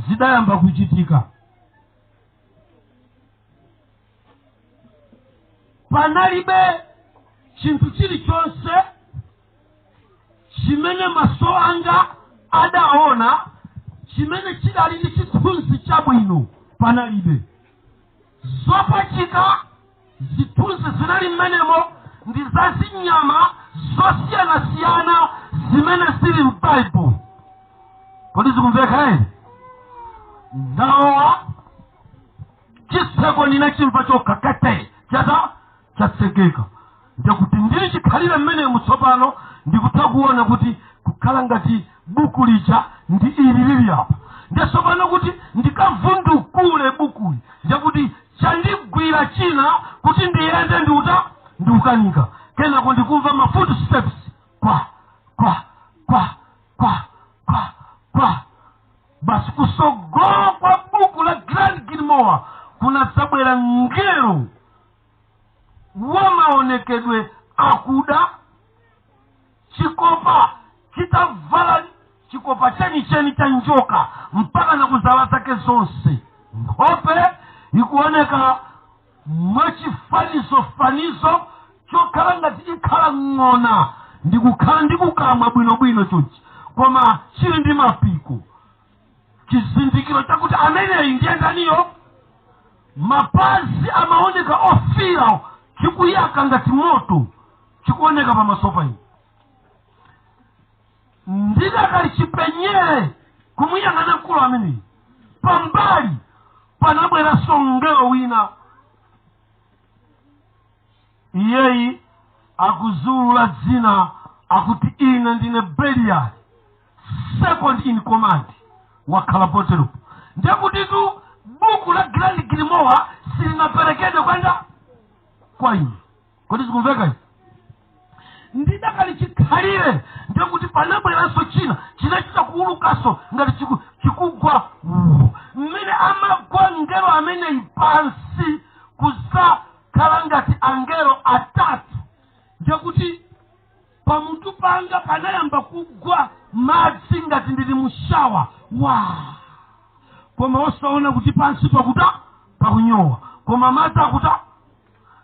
zidayamba kuchitika. Panalibe chinthu chilichonse chimene maso anga adaona chimene chidali ndi chithunzi chabwino, panalibe. Zopachika zithunzi zinali mmenemo ndi za zinyama zosiyanasiyana zimene zili m'Baibulo, kodi zikumveka ere? Ndalowa, chitseko ndinachimva chokha kate chata chatsekeka. Ndikuti ndili chikhalire mmenemu tsopano, ndikutha kuona kuti kukhala ngati buku lija ndi ili lili apa. Ndiye tsopano kuti ndikavundukule bukuli, ndikuti chandigwira china kuti ndiyende, ndiuta ndiukanika. Kenako ndikumva ma footsteps, kwa kwa kwa kwa kwa. Kusogolo kwa buku la Grand Grimoire kunadzabwera mngelo wamaonekedwe akuda, chikopa chitavala, chikopa chenicheni cha njoka mpaka na kuzala zake zonse, nkhope ikuoneka mwachifanizofanizo chokhala ngati ikhala ng'ona ndikukhala ndi kukamwa bwinobwino chonchi, koma chili ndi mapiko, chizindikiro chakuti ameneyi ndiye ndaniyo. Mapazi amaoneka ofira, chikuyaka ngati moto, chikuoneka pamaso pa ine. Ndidakali chipenyere kumuyang'ana mkulu ameneyi, pambali panabweranso mngelo wina. Iyeyi akuzulula dzina, akuti, "Ine ndine Belial, second in command." Wakhala poteropo. Ndekutitu buku la Grand Grimoire silinaperekedwe kwenda kwa ine. Kodi zikumveka izi? Ndidakali chikhalire, ndekuti panabweranso china chinachita kuulukanso ngati chikugwa. Mmene amagwa ngelo ameneyi pansi kuzakhala ngati angelo atatu, ndekuti pamutu panga panayamba kugwa madzi ngati ndili mu shower wa, koma osaona kuti pansi pakuta pakunyowa, koma madzi akuta.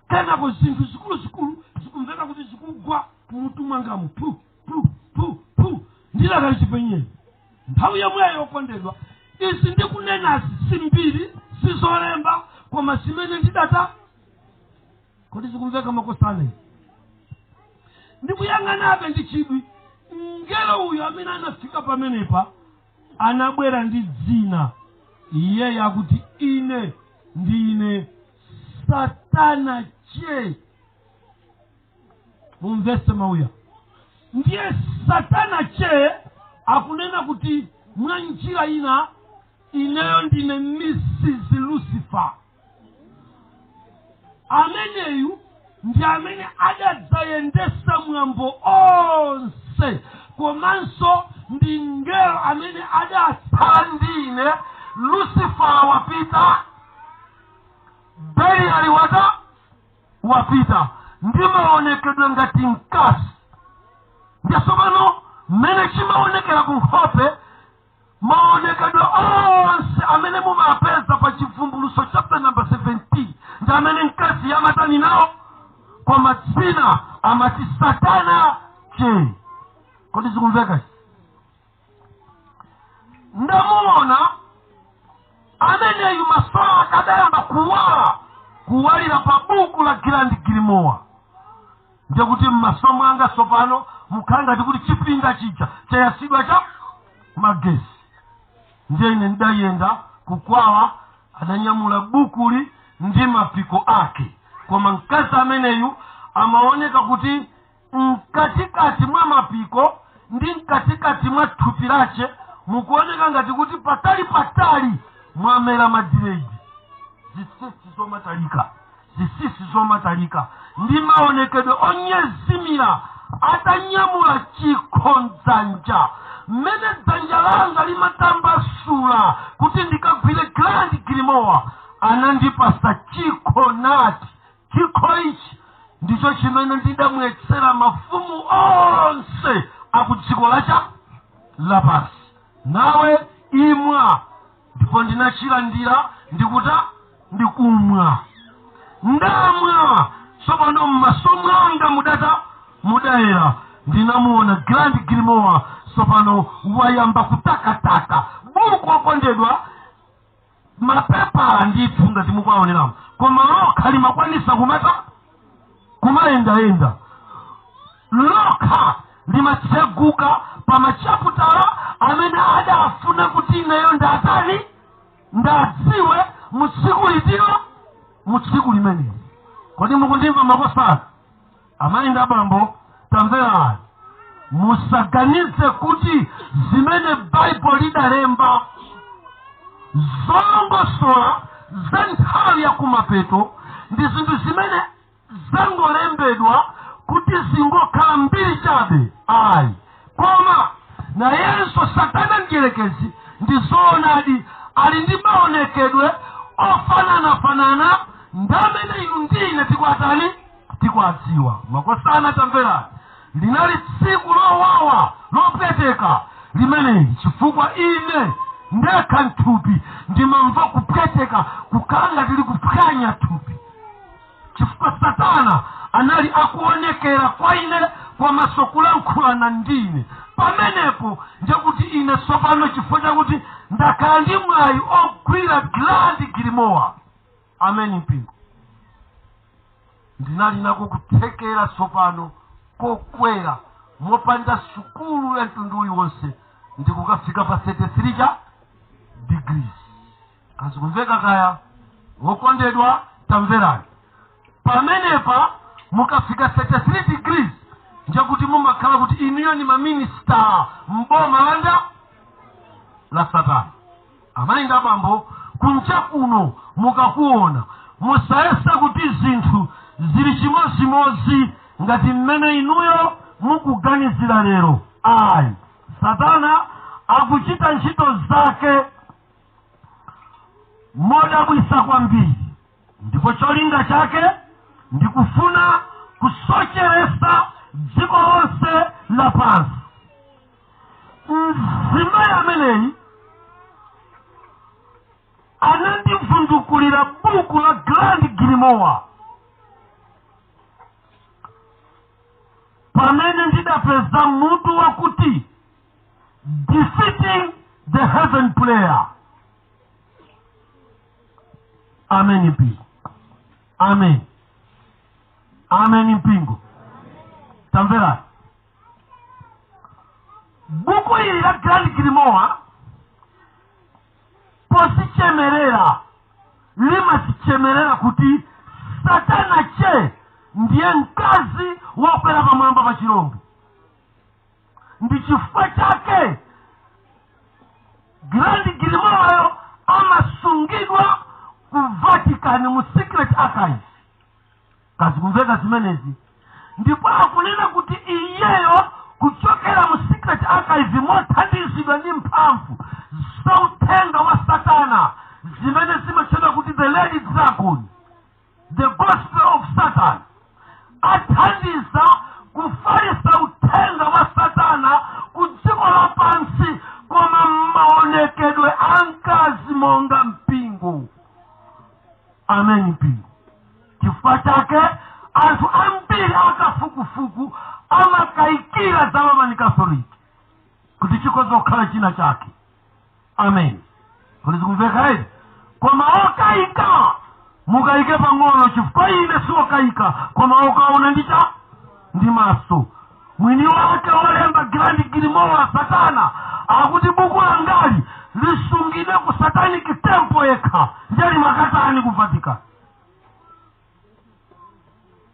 Kenako zinthu zikuluzikulu zikumveka kuti zikugwa mutu mwangamu, pu pu pu pu, ndidakali chipenyeni. Nthawi yomweyo, yokondedwa, izi ndikunenazi si mbiri, sizolemba, koma zimene ndidata. Kodi zikumveka, makosana? Ndikuyang'anabe ndi chidwi. Mngelo uyu amene anafika pamenepa anabwera ndi dzina. Iye yakuti, "Ine ndine Satana." Che mumvese mauya, ndiye Satana che akunena kuti mwa njira ina, "Ineyo ndine Mrs Lucifer." Ameneyu ndi amene adadzayendesa mwambo onse, komanso ndi mngelo amene adatsala ndine. Lucifer wapita, Beliali wata wapita, ndi maonekedwe ngati mkazi. Ndiye tsopano mmene chimaonekera ku nkhope, maonekedwe onse amene mumapeza pa Chivumbuluso chapter number 17 ndi amene mkazi yamatani nawo, koma dzina amati Satana che. Kodi zikumveka? Ndamuona ameneyu, maso ake adayamba kuwala, kuwalira pa buku la Grand Grimoire. Ndiye kuti mmaso mwanga tsopano mukhala ngati kuti chipinda chija chayasidwa cha magesi. Ndiye ine ndidayenda kukwawa, adanyamula bukuli ndi mapiko ake, koma mkazi ameneyu amaoneka kuti mkatikati mwa mapiko ndi mkatikati mwa thupi lache mukuoneka ngati kuti patali patali mwamera ma dread, zitsitsi zomatalika, zitsitsi zomatalika, ndi maonekedwe onyezimira, atanyamula chikho mdzanja. Mmene dzanja langa limatambasula kuti ndikagwire Grand Grimoire, anandipasa chikho nati, "Chikho ichi ndicho chimene ndidamwetsera mafumu onse aku dziko lacha lapansi, nawe imwa." Ndipo ndinachilandira, ndikuta ndikumwa. Ndamwa, tsopano mmaso mwanga mudata mudayera. Ndinamuona Grand Grimoire tsopano wayamba kutakataka buku. Okondedwa, mapepala ndithu ngati mukuwaoneramo, koma lokha limakwanisa kumata kumayendayenda, lokha limatseguka pa machaputala amene adafuna kuti ineyo ndatani, ndadziwe mu tsiku litiro, mu tsiku limeneli. Kodi mukundimva, makosana, amayi ndi abambo? Tamverani, musaganize kuti zimene Baibulo lidalemba zolongosola za nthawi ya kumapeto ndi zinthu zimene zangolembedwa kuti zingokhala mbiri chabe, ayi. Koma nayenso Satana mdierekezi ndi Ndi zoonadi, ali ndi maonekedwe ofananafanana ndi amene inu ndine tikwatani, tikwadziwa. Makosana, tamverani, linali tsiku lowawa, lopweteka limeneli, chifukwa ine ndekha mthupi ndimamva kupweteka, kukhala tili kuphwanya thupi, chifukwa Satana anali akuonekera kwa ine komanso kulankhulana ndine pamenepo. Ndekuti ine tsopano, chifukwa chakuti ndakhala ndi mwayi ogwira Grand Grimoire, ameni mpingo, ndinali nako kuthekera tsopano kokwera mopanda sukulu ya mtundu uliwonse ndikukafika pa 33 cha degrees. Kazikumveka kaya? Wokondedwa, tamverani, pamenepa mukafika 33 degrees, njakuti mumakhala kuti inuyo ni maminista mboma landa la Satana. Amayi ndi abambo, kunja kuno mukakuona, musayesa kuti zinthu zili chimozimozi ngati mmene inuyo mukuganizira lero, ayi. Satana akuchita ntchito zake modabwisa kwambiri, ndipo cholinga chake ndikufuna kusocheresa dziko lonse lapansi. Mzimayi ameneyi anandivundukulira buku la Grand Grimoire pamene ndidapeza mutu wakuti "Defeating the Heaven Player". Amen mpingo, amen, amen mpingo. Tamverani, buku ili la Grand Grimoire posichemerera, limazichemerera kuti Satana che ndiye mkazi wokwera pamwamba pa chirombo. Ndi chifukwa chake Grand Grimoire amasungidwa ku Vatican mu secret archive. Kazikumveka zimenezi? Ndipo akunena kuti iyeyo kuchokera mu secret archive, mothandizidwa ndi mphamvu zauthenga wa Satana zimene zimatchedwa kuti the Lady Dragon, the gospel of Satan, athandiza kufalisa uthenga wa Satana ku dziko lapansi, koma maonekedwe a mkazi monga mpingo. Amen mpingo. Chifukwa chake anthu ambiri akafukufuku amakayikira za Roman Catholic kuti chikhoza kukhala china chake. Amen. Kodi zikumveka edi? Koma okayika mukayike pang'ono, chifukwa ine siwokayika, koma okaona ndicha ndi maso. Mwini wake wolemba Grand Grimoire, Satana, akuti buku langali lisungidwe ku satanic temple yekha, ndiye limakatani ku Vatican?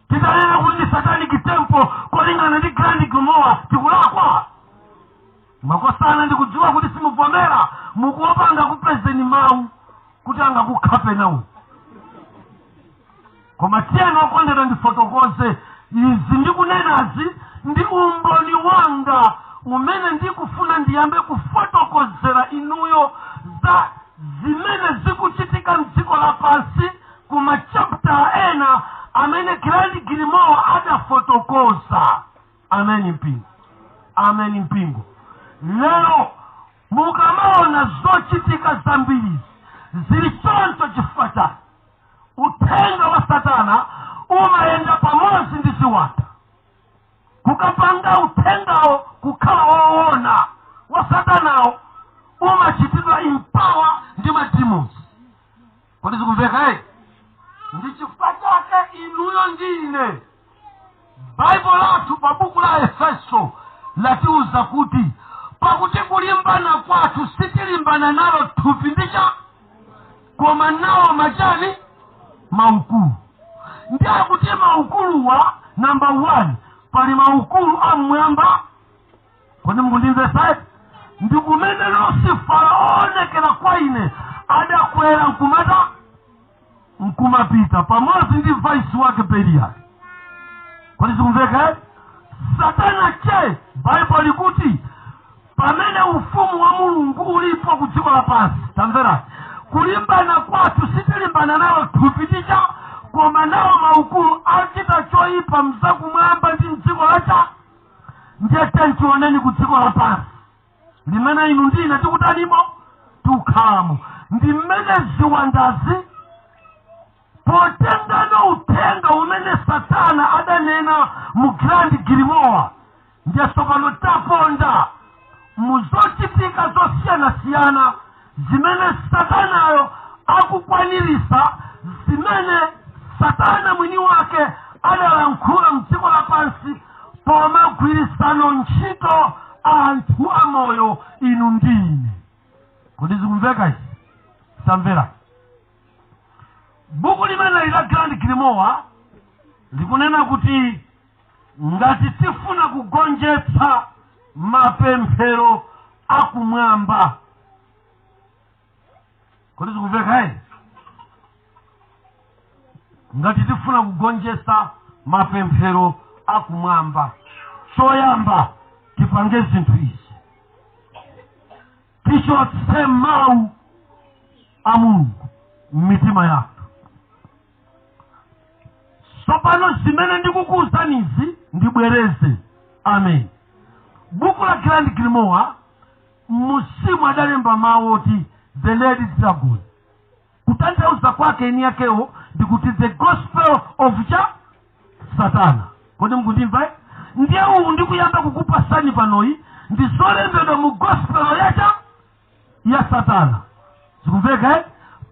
Titanena kuti ndi satanic temple kolingana ndi Grand Grimoire, tikulakwa? Makosana, ndikudziwa kuti simuvomera, mukuopanga kupezeni mawu kuti angakukhape nawo, koma tiyeni okondedwa ndifotokoze izi ndikunenazi ndi umboni wanga umene ndikufuna ndiyambe kufotokozera inuyo za zimene zikuchitika mdziko lapansi ku machapter ena amene Grand Grimoire adafotokoza. Amen mpingo, amen mpingo. Lero mukamaona zochitika zambirizi zili choncho chifukwa chake uthenga wa Satana umayenda pamodzi ndi ziwanda kukapanga uthengawo kukhala woona. Wa Satanawo umachitidwa empower ndi mademons. Kodi zikumveka eti? Ndi chifukwa chake inuyo ndi ine, Baibulo lathu pa buku la Efeso latiuza kuti, pakuti kulimbana kwathu sitilimbana nalo thupi ndicha, koma nawo machani? Maukulu. Ndi akuti maukuluwa, number 1, pali maukulu amwamba. Kodi mukundimvesa? Ndi kumene Lusifala oonekera kwa ine adakwera nkumata nkumapita pamodzi ndi vice wake Beliali. Kodi zikumveka? Satana che, Baibulo likuti pamene ufumu wa Mulungu ulipo ku dziko lapansi. lapansi. Tamverani, kulimbana kwathu sitilimbana nawo thupi ticha, koma nawo maukulu achita choyipa mzakumwamba ndi mdziko lacha. Ndiye tentioneni ku dziko lapansi limene inu ndine tikutanimo, tikukhalamo, ndi mmene ziwandazi potengano uthenga umene Satana adanena mu Grand Grimoire. Ndiye tsopano taponda muzochitika zosiyanasiyana zimene Satanayo akukwanirisa, zimene Satana mwini wake adalankhula mdziko lapansi pomagwirisano ntchito anthu amoyo inu ndine. Kodi zikumveka izi? Samvera, buku limene la Grand Grimoire likunena kuti ngati tifuna kugonjetsa mapemphero akumwamba, kodi zikumveka ezi? Ngati tifuna kugonjetsa mapemphero akumwamba, choyamba tipange zinthu izi: tichotse mawu a Mulungu m'mitima yathu. Tsopano zimene ndikukuwuzanizi ndibwereze. Amen. Buku la Grand Grimoire musimu adalemba mawu oti "The Red Dragon". Kutanthauza kwake eni yakewo ndikuti the gospel of cha Satana. Kodi mukundimva, eh? Ndiye uwu ndikuyamba kukupasani panoyi ndi zolembedwa mu gospel yacha ya Satana. Zikumveka, eh?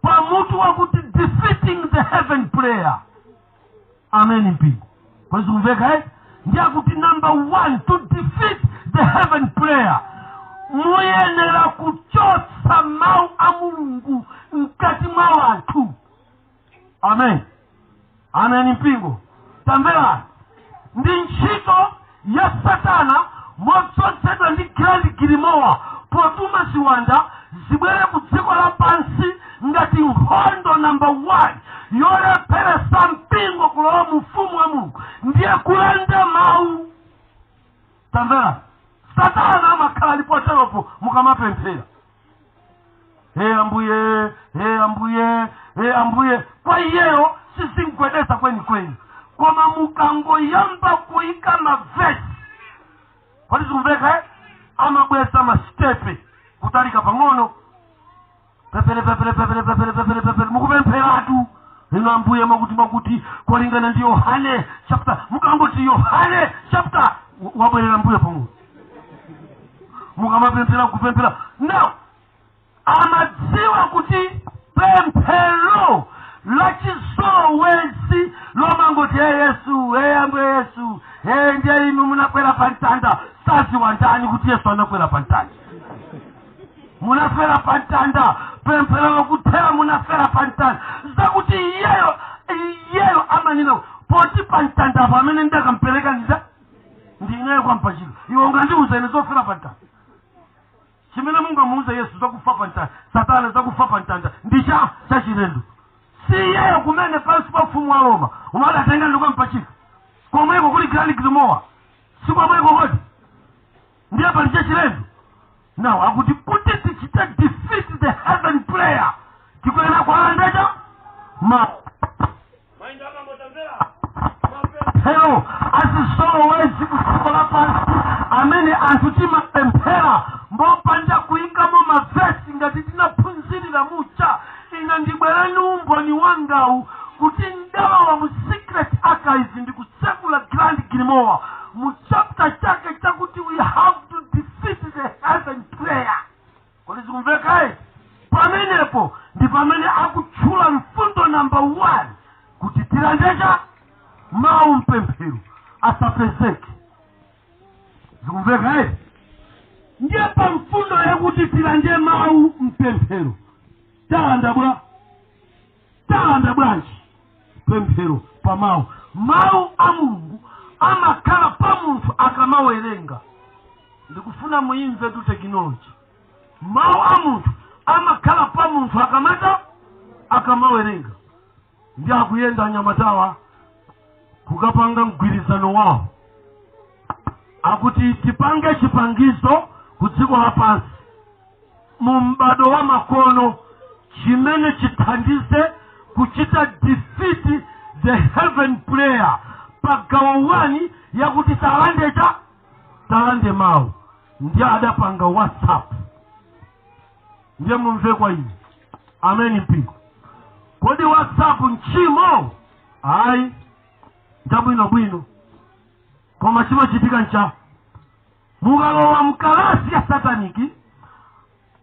Pamutu wakuti "Defeating the Heaven Prayer". Amen, mpingo. Kodi zikumveka, eh? Ndiye akuti number one, to defeat the heaven prayer, muyenera kuchotsa mawu a Mulungu mkati mwa wanthu. Amen, amen, mpingo. Tamverani, ndi ntchito ya Satana motsogozedwa ndi Grand Grimoire potuma ziwanda zibwere ku dziko lapansi ngati nkhondo number one yolepheresa mpingo kulowa mu ufumu wa Mulungu, ndiye kulanda mawu. Tamvera, Satana amakhala alipoteropo mukamapemphera, "He Ambuye, he Ambuye, he Ambuye." Kwa iyeyo sizingwedeza kwenikweni, koma mukangoyamba kuyika mavesi, kodi zikumveka, eh? Amabweza masitepe kutalika pang'ono, pepere pepere pepere pepere pepere pepere, mukupempheratu ino, "Ambuye, makuti makuti, kolingana ndi Yohane chapter." Mukangoti "Yohane chapter", wabwerera mbuyo pang'ono. Mukamapemphera, kupemphera now, amadziwa kuti pemphero la chizolowezi lomangoti, "He Yesu, he Ambuye Yesu, he, ndiye inu munakwera pa mtanda." Saziwa ndani kuti Yesu anakwera pa mtanda? "Munafera pa mtanda." Pemphero lokuthera "munafera pa mtanda", zakuti iyeyo iyeyo amanena poti pa mtandapo amene ndakampereka ndida ndineyo kwampachika. Iwe ungandiuza ine zofera pa mtanda? Chimene mungamuuze Yesu zakufa pa mtanda, Satana zakufa pa mtanda ndi cha chachilendo? Si iyeyo kumene pansi pa ufumu wa Roma umadatenga ndikwampachika komweko kuli Grand Grimoire, si komweko? Kodi ndiye pali chachilendo? Now akuti kuti tichite defeat the heaven prayer, tikuyenera kwalandecha ma mapemphero azizolowezi kudziko lapansi amene anthu timapemphera mbopanda kuyikamo mavesi ngati tinaphunzirira mucha. Ine ndibwereni umboni wangawu kuti ndalowa mu secret archives ndi kusekula Grand Grimoire mu chapter chake chakuti "We have to defeat the heaven prayer". Kodi zikumveka, eh? Pamenepo ndi pamene akutchula mfundo number one kuti tilandecha mawu mpemphero asapezeke. Zikumveka, eh? Ndiye pa mfundo yakuti tilande mawu mpemphero, talanda bwa, talanda bwanji pemphero pa mawu? Mawu a Mulungu amakhala pa munthu akamawerenga. Ndikufuna muimve tu technology. Mawu a munthu amakhala pa munthu akamata, akamawerenga. Ndi akuyenda anyamatawa kukapanga mgwirizano wawo, akuti tipange chipangizo ku dziko lapansi. Mu m'bado wa makono, chimene chithandize kuchita defeat the heaven prayer pa gawo 1 yakuti talande cha talande mawu, ndiye adapanga WhatsApp. Ndiye mumve kwa ine. Ameni mpingo. Kodi WhatsApp nchimo? Ayi, nchabwinobwino. Koma chimachitika ncha mukalowa mkalasi ya satanic,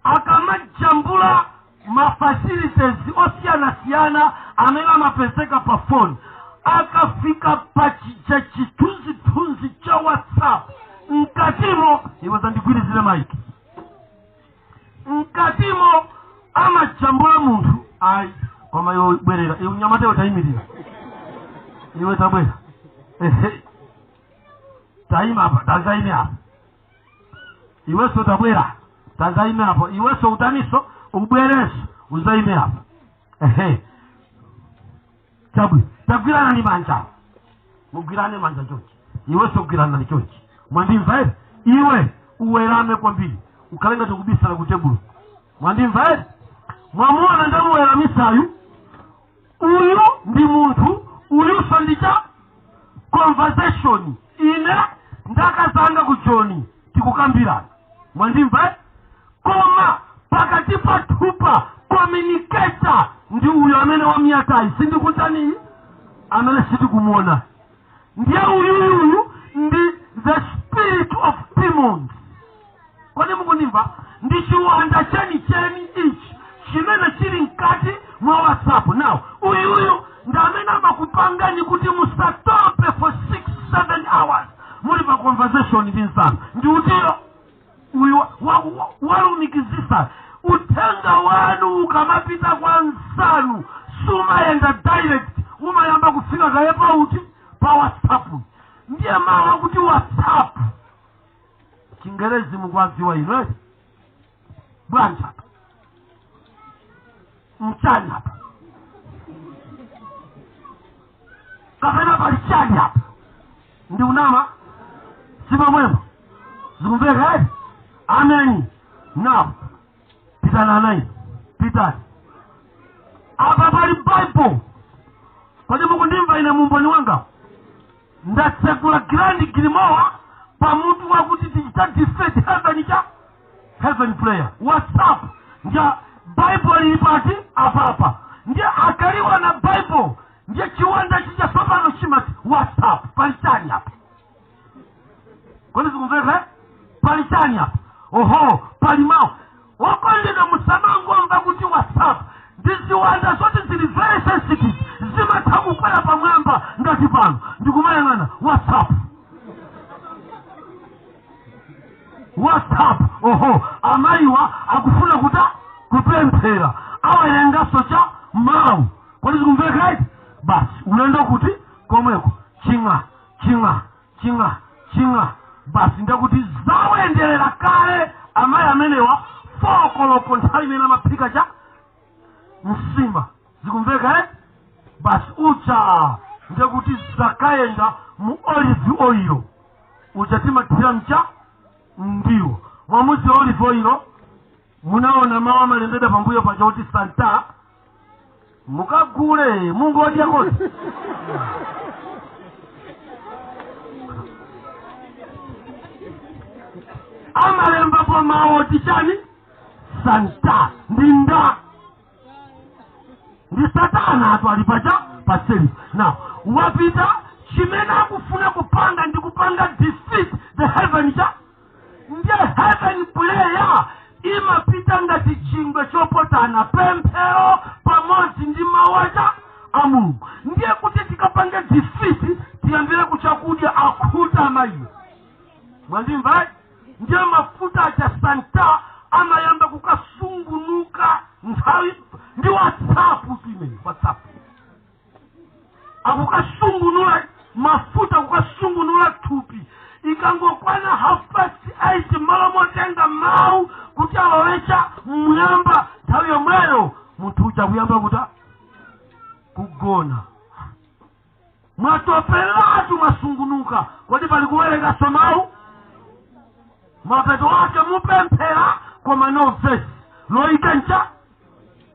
akamajambula mafacilities osiyanasiyana amene amapezeka pa foni, akafika pa chija chithunzithunzi cha WhatsApp mkatimo, iwe zandigwirizire maiki, mkatimo amajambula munthu. Ayi, koma iwe bwerera, iwe mnyamata, iwe tayimirira, iwe tabwera. Ehe, tayima apa, tazaime apa. Iwenso tabwera, tazaime apo. Iwenso utaniso, ubwerenso uzaime apa. Ehe, chabwino, tagwirana ni manja, mugwirane manja chonchi. Iwenso gwiranani chonchi. Mwandimva ere? Iwe uwerame kwambiri, ukhale ngati kubisala ku tebulo. Mwandimva ere? Mwamuona ndamuweramisayu? Uyu ndi munthu, uyuso ndi cha conversation. Ine ndakazanga ku Joni tikukambirana. Mwandimva ere? Koma pakati pathupa communicator ndi uyu amene wamiyatayi, sindikutani, amene sitikumuona. Ndiye uyuyuyu ndi the spirit of demons. Kodi mukundimva? Ndi chiwanda chenicheni ichi chimene chili mkati mwa WhatsApp. Now uyuyu ndi amene amakupangani kuti musatope for 6 7 hours muli pa conversation ndi msanu. Ndi utiyo uyu walumikizisa uthenga wanu. Ukamapita kwa msanu sumayenda direct, umayamba kufika kaye pauti? Pa WhatsApp. Ndiye mawa kuti WhatsApp Chingerezi mukwadziwa ino eti? Bwanji apa mchani apa, kapena pali chani apa? Ndi unama simamwemo, zikumveka eti? Ameni. Now pitani anayi, pitani apa, pali Bible. Kodi mukundimva ine mumboni wanga? Ndatsekula Grand Grimoire pamutu wakuti tichita defeat heaven cha heaven prayer WhatsApp. Nja Bible ili pati? Apapa. Ndiye akaliwa na Bible, ndiye chiwanda chija tsopano chimati, "WhatsApp, pali chani apa?" Kodi zikumveka? Pali chani apa? Oho, pali mawu. Wokondedwa, musamangomva kuti WhatsApp. Ndi ziwanda zoti zili very sensitive, zimatha kukwera pamwamba ngati pano ndikumayang'ana WhatsApp. WhatsApp, oho, amayiwa akufuna kuta kupemphera, awerengaso cha mawu. Kodi zikumveka iti? Basi, ulendo kuti komweko, ching'a ching'a ching'a ching'a, basi. Ndakuti zawenderera kale amayi amenewa 4 koloko, nthawi imene amaphika cha msima. Zikumveka eh? Basi, uja ndekuti zakayenda mu olive oil uja timathira mcha ndiwo. Mwamuzi olive oil, munaona mawu amalembedwa pambuyo paja kuti santa. Mukagule, mungodya kodi? Amalembapo mawu oti chani? Santa. Ndi nda ndi Satana atu ali pacha paseli. Now wapita, chimene akufuna kupanga ndi kupanga defeat the heaven cha. Ndiye heaven prayer imapita ngati chingwe chopotana, pemphero pamodzi ndi mawu acha a Mulungu. Ndiye kuti tikapange defeat, tiyambire kuchakudya. Akhuta amayiwo. Mwandimva? Ndiye mafuta acha santa amayamba kukasungunuka nthawi ndi WhatsApp tu imene WhatsApp akukasungunula mafuta, kukasungunula thupi. Ikangokwana 8:30, malo motenga mawu kuti alowecha mmwamba, nthawi yomweyo munthu uja kuyamba kuta kugona. Mwatopelatu, mwasungunuka. Kodi pali kuwerengaso mawu? Mapeto ake mupemphera koma no verse. Loyika ncha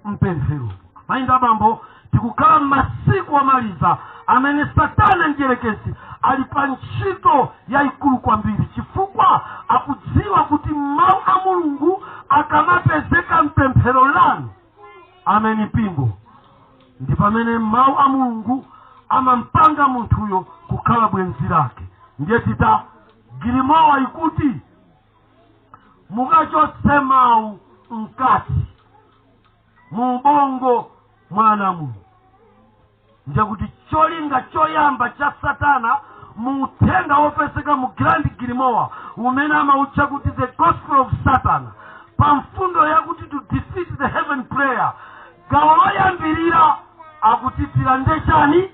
mpemphero. Mayi ndi abambo, tikukhala m'masiku amaliza amene Satana mdierekezi ali pa ntchito yayikulu kwambiri, chifukwa akudziwa kuti mawu a Mulungu akamapezeka mpemphero lanu, ameni mpingo, ndi pamene mawu a Mulungu amampanga munthuyo kukhala bwenzi lake. Ndiye tita grimoire ikuti mukachotse mawu mkati mu ubongo mwana Mulungu, ndiye kuti cholinga choyamba cha Satana mu uthenga wopezeka mu Grand Grimoire umene amautcha kuti The Gospel of Satan, pa mfundo yakuti to defeat the heaven prayer, gawo loyambirira akuti tilande chani?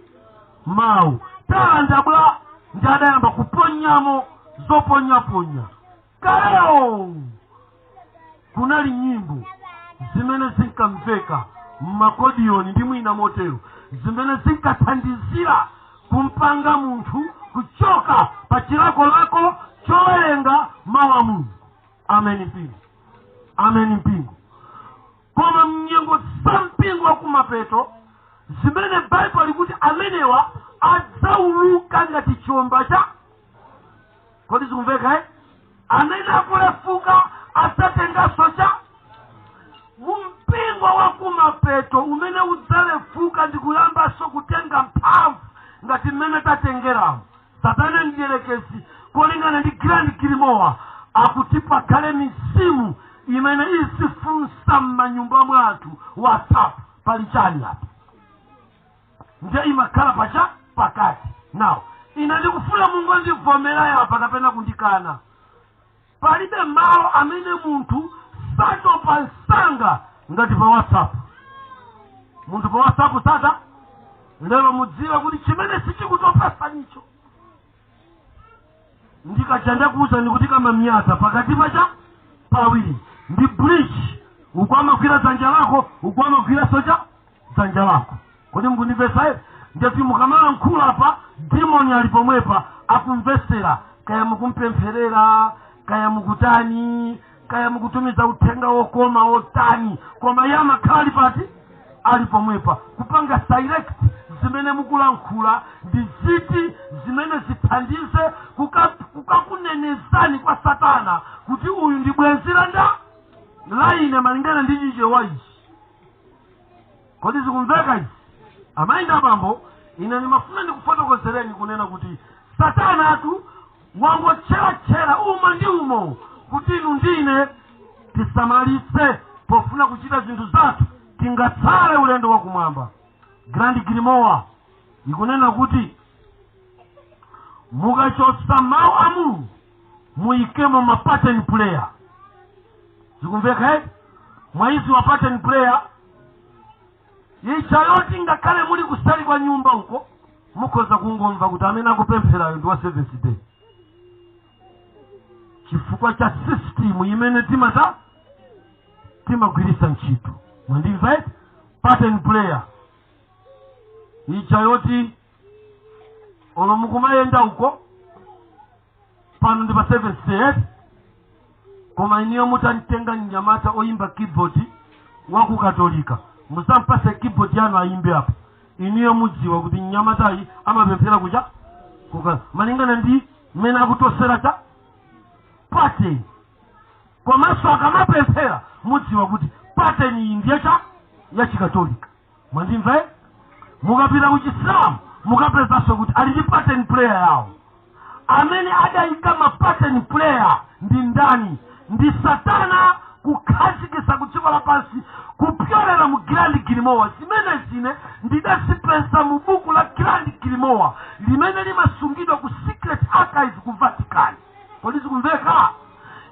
Mawu. Talanda bwa? Ndi adayamba kuponyamo zoponyaponya. Kaleo kunali nyimbo zimene zinkamveka mmakodiyoni ndi mwina motero, zimene zinkathandizira kumpanga munthu kuchoka pa chilakolako chowerenga mawu a Mulungu. Ameni mpingo, ameni mpingo. Koma mnyengo za mpingo wa kumapeto, zimene Baibulo likuti amenewa adzauluka ngati chiomba cha, kodi zikumveka, eh? Amene akulefuka adzatenganso cha mumpingo wa kumapeto umene udzalefuka ndi kuyambanso kutenga mphamvu ngati mmene tatengeramo. Satana mdierekezi, kolingana ndi Grand Grimoire, akuti pakhale mizimu imene izifunsa m'manyumba mwathu, "WhatsApp pali chani apa?" Ndiye imakhala pacha pakati. Now ine ndikufuna mungondivomera yapa kapena kundikana, palibe malo amene munthu satopa msanga ngati pa WhatsApp. Munthu pa WhatsApp sata. Lero mudziwe kuti chimene sichikutopesanicho ndikacha ndakuwuzani kuti kamamyata pakati pacha pawiri ndi bridge, uku amagwira dzanja lako, uku amagwira socha dzanja lako. Kodi mukundimvetsa ere? Ndiyati mukamalankhula pa demon ali pomwepa akumvesera, kaya mukumpempherera, kaya mukutani, kaya mukutumiza uthenga wokoma wotani, koma iye amakhala ali pati? Ali pomwepa kupanga select zimene mukulankhula ndi ziti zimene zithandize kukakunenezani kwa Satana kuti uyu ndi bwenzi landa la ine, malingana ndi Chichewa ichi. Kodi zikumveka izi, amayi ndi abambo? Ine ndimafuna ndikufotokozereni kunena kuti Satana atu wangotcheratchera umo ndi umo kuti inu ndine tisamalitse pofuna kuchita zinthu zathu, tingatsale ulendo wakumwamba. Grand Grimoire ikunena kuti mukachotsa mawu a Mulungu, muyikemo ma pattern prayer. Zikumveka, eh? Mwaizi wa pattern prayer ija yoti ngakhale muli kuseri kwa nyumba uko, mukhoza kungomva kuti amene akupempherayo ndi wa Seventh Day, chifukwa cha system imene timagwiritsa ntchito. Mwandimva eti? Pattern prayer ija yoti olo mukumayenda uko, pano ndi pa Seventh Day eti, koma iniyo mutamtenga mnyamata oyimba keyboard wa ku Katolika, musampase keyboard yanu ayimbe apa, iniyo mudziwa kuti mnyamatayi amapemphera kucha kuka, malingana ndi mmene akutosera cha pattern. Komanso akamapemphera mudziwa kuti pattern iyi ndiye cha ya Chikatolika. Mwandimva, eh? Mukapita ku Chisilamu mukapezanso kuti ali ndi pattern prayer yawo. Amene adayika ma pattern prayer ndi ndani? Ndi Satana, kukhazikitsa ku dziko lapansi kupyolera mu Grand Grimoire, zimene zine ndidazipeza mu buku la Grand Grimoire limene limasungidwa ku Secret Archive ku Vatican. Kodi zikumveka?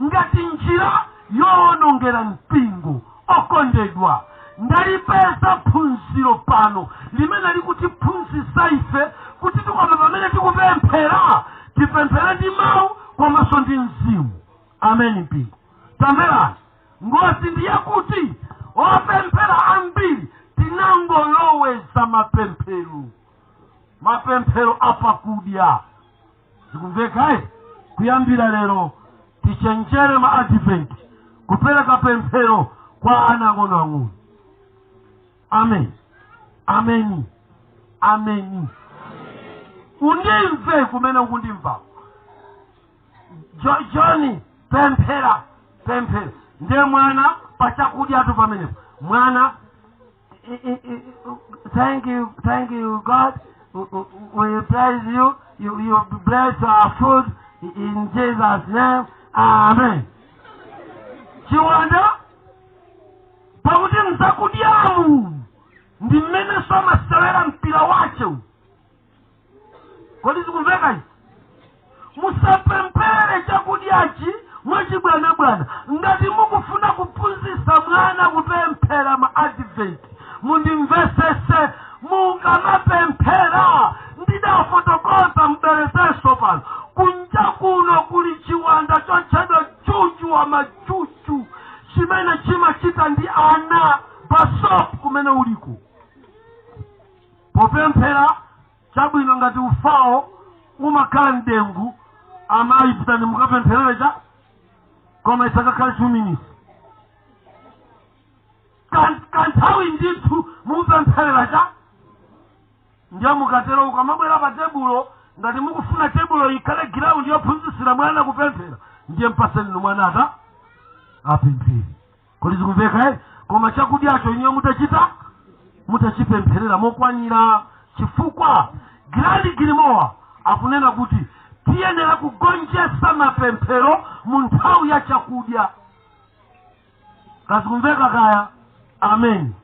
Ngati njira yowonongera mpingo, okondedwa, ndalipeza phunziro pano limene likutiphunzitsa ife kuti tikoma pamene tikupemphera, tipemphere ndi mawu komanso ndi mzimu. Ameni mpingo. Tamverani, ngozi ndi yakuti opemphera ambiri tinangoloweza mapemphero, mapemphero apakudya. Zikumveka, eh? Kuyambira lero tichenjere ma Advent kupereka pemphero. Kwa ana ang'onoang'ono. Amen, ameni, ameni. Undimve kumene ukundimva. John, pemphera, pemphera. Ndiye mwana pachakudyatu pamenepo, mwana, "Thank you, thank you, God. We praise you. You bless our food in Jesus' name, amen." Chiwanda, pakuti mzakudyamu ndi mmene amasewera mpira wache. Kodi zikumveka izi? Musapemphere chakudyachi mwachibwanabwana. Ngati mukufuna kuphunzitsa mwana kupemphera ma Advent, mundimvesese, mukamapemphera, ndidafotokoza mberezenso pano, kunja kuno kuli chiwanda chotchedwa juju wa majuju chimene chimachita ndi ana pasop kumene uliko popemphera. Chabwino, ngati ufawo umakhala mdengu, amayi, pitani mukapempherere cha, koma isakakhale 2 minutes. Kanthawi ndithu mukupempherera cha. Ndiye mukatero, ukamabwera pa tebulo, ngati mukufuna tebulo ikhale ground yophunzitsira mwana kupemphera, ndiye mpaseni mwana ata apemphere. Kodi zikumveka, eh? Koma chakudyacho iniyo mutachita, mutachipempherera mokwanira, chifukwa Grand Grimoire akunena kuti tiyenera kugonjetsa mapemphero mu nthawi ya chakudya. Kazikumveka kaya? Amen.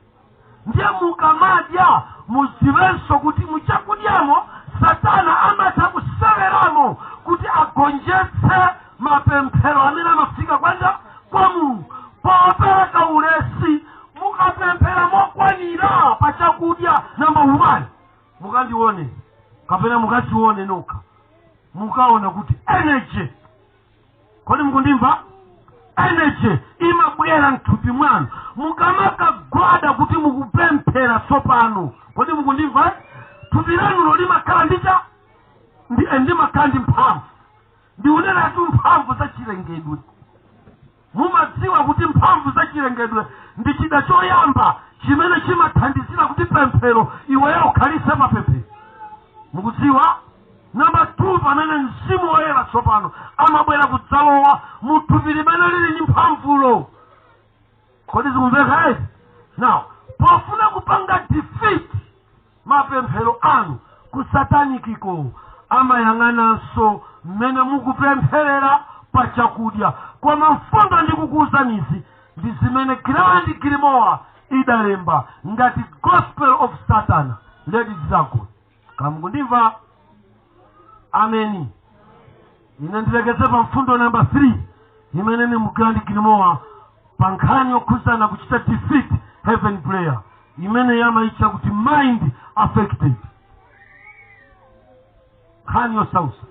Ndiye mukamadya, mudziwenso kuti muchakudyamo Satana amatha kuseweramo kuti agonjetse mapemphero amene amafika kwanja kwa Mulungu popereka ulesi. Mukapemphera mokwanira pa chakudya, number one, mukandione kapena mukachione nokha, mukaona kuti energy, kodi mukundimva? Energy imabwera mthupi mwanu mukamakagwada kuti mukupemphera tsopano. Kodi mukundimva? Thupi lanulo limakhala ndicha ndi ndimakhala ndi mphamvu. Ndiuneratu mphamvu za chilengedwe. Mumadziwa kuti mphamvu za chilengedwe ndi chida choyamba chimene chimathandizira kuti pemphero iweyo ukhalise mapemphero? Mukudziwa? Namba 2, pamene Mzimu Woyera tsopano amabwera kudzalowa mu thupi limene lili ndi mphamvulo. Kodi zikumveka ezi? Now, pofuna kupanga defeat mapemphero anu ku satanikiko, amayang'ananso mmene mukupempherera pa chakudya. Koma mfundo ndikukuwuzanizi ndi zimene Grand Grimoire idalemba ngati Gospel of Satan. Ladies Dragon, kamukundimva? Ameni. Ine ndilekeze pa mfundo namba 3 imene ni mu Grand Grimoire pa nkhani yokhuzana kuchita defeat heaven prayer, imene yamayitcha kuti mind affected. Nkhani yosausa,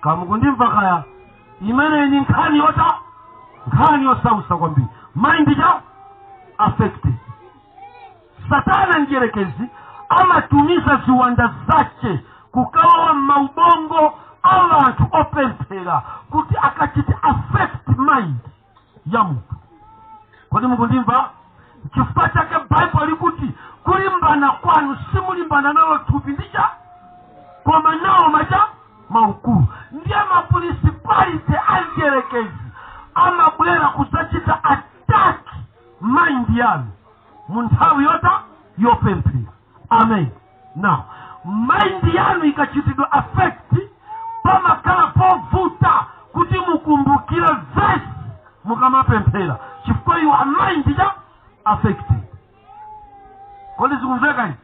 kamukundimva kaya? Imene ni nkhani yota, nkhani yosausa kwambiri, mind cha affected. Satana mdierekezi amatumiza ziwanda zace kukalowa m'maubongo a anthu opemphera kuti akachite affect mind ya munthu. Kodi mukundimva? Chifukwa chake Baibulo likuti kulimbana kwanu simulimbana nalo thupi ndicha, koma nawo macha maukulu. Ndiye ma principality amdierekezi amabwera kudzachita attack mind yanu mu nthawi yota yopemphera. Amen. Now, mind yanu ikachitidwa affect, pamakhala povuta kuti mukumbukire verse mukamapemphera, chifukwa you are mind cha affected. Kodi zikumveka izi?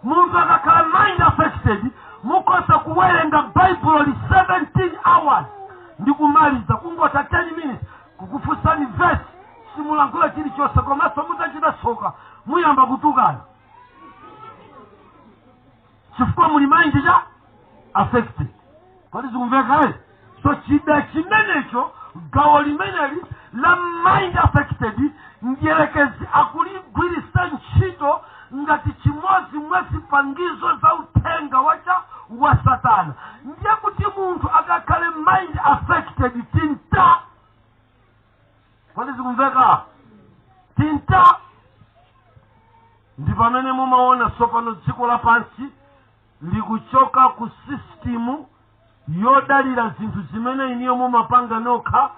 Munthu akakhala mind affected, mukhoza kuwerenga Baibulo li 17 hours ndi kumaliza, kungota 10 minutes kukufunsani verse, simulankhula chilichonse. Komanso mutachita tsoka, muyamba kutukana chifukwa muli mind cha affected. Kodi zikumveka, eh? So chida chimenecho, gawo limeneli la mind affected, mdierekezi akuligwirisa ntchito ngati chimodzi mwa zipangizo za uthenga wacha wa Satana. Ndiye kuti munthu akakhale mind affected, tinta. Kodi zikumveka? Tinta ndi pamene mumaona tsopano dziko lapansi likuchoka ku system yodalira zinthu zimene iniyo mumapanga nokha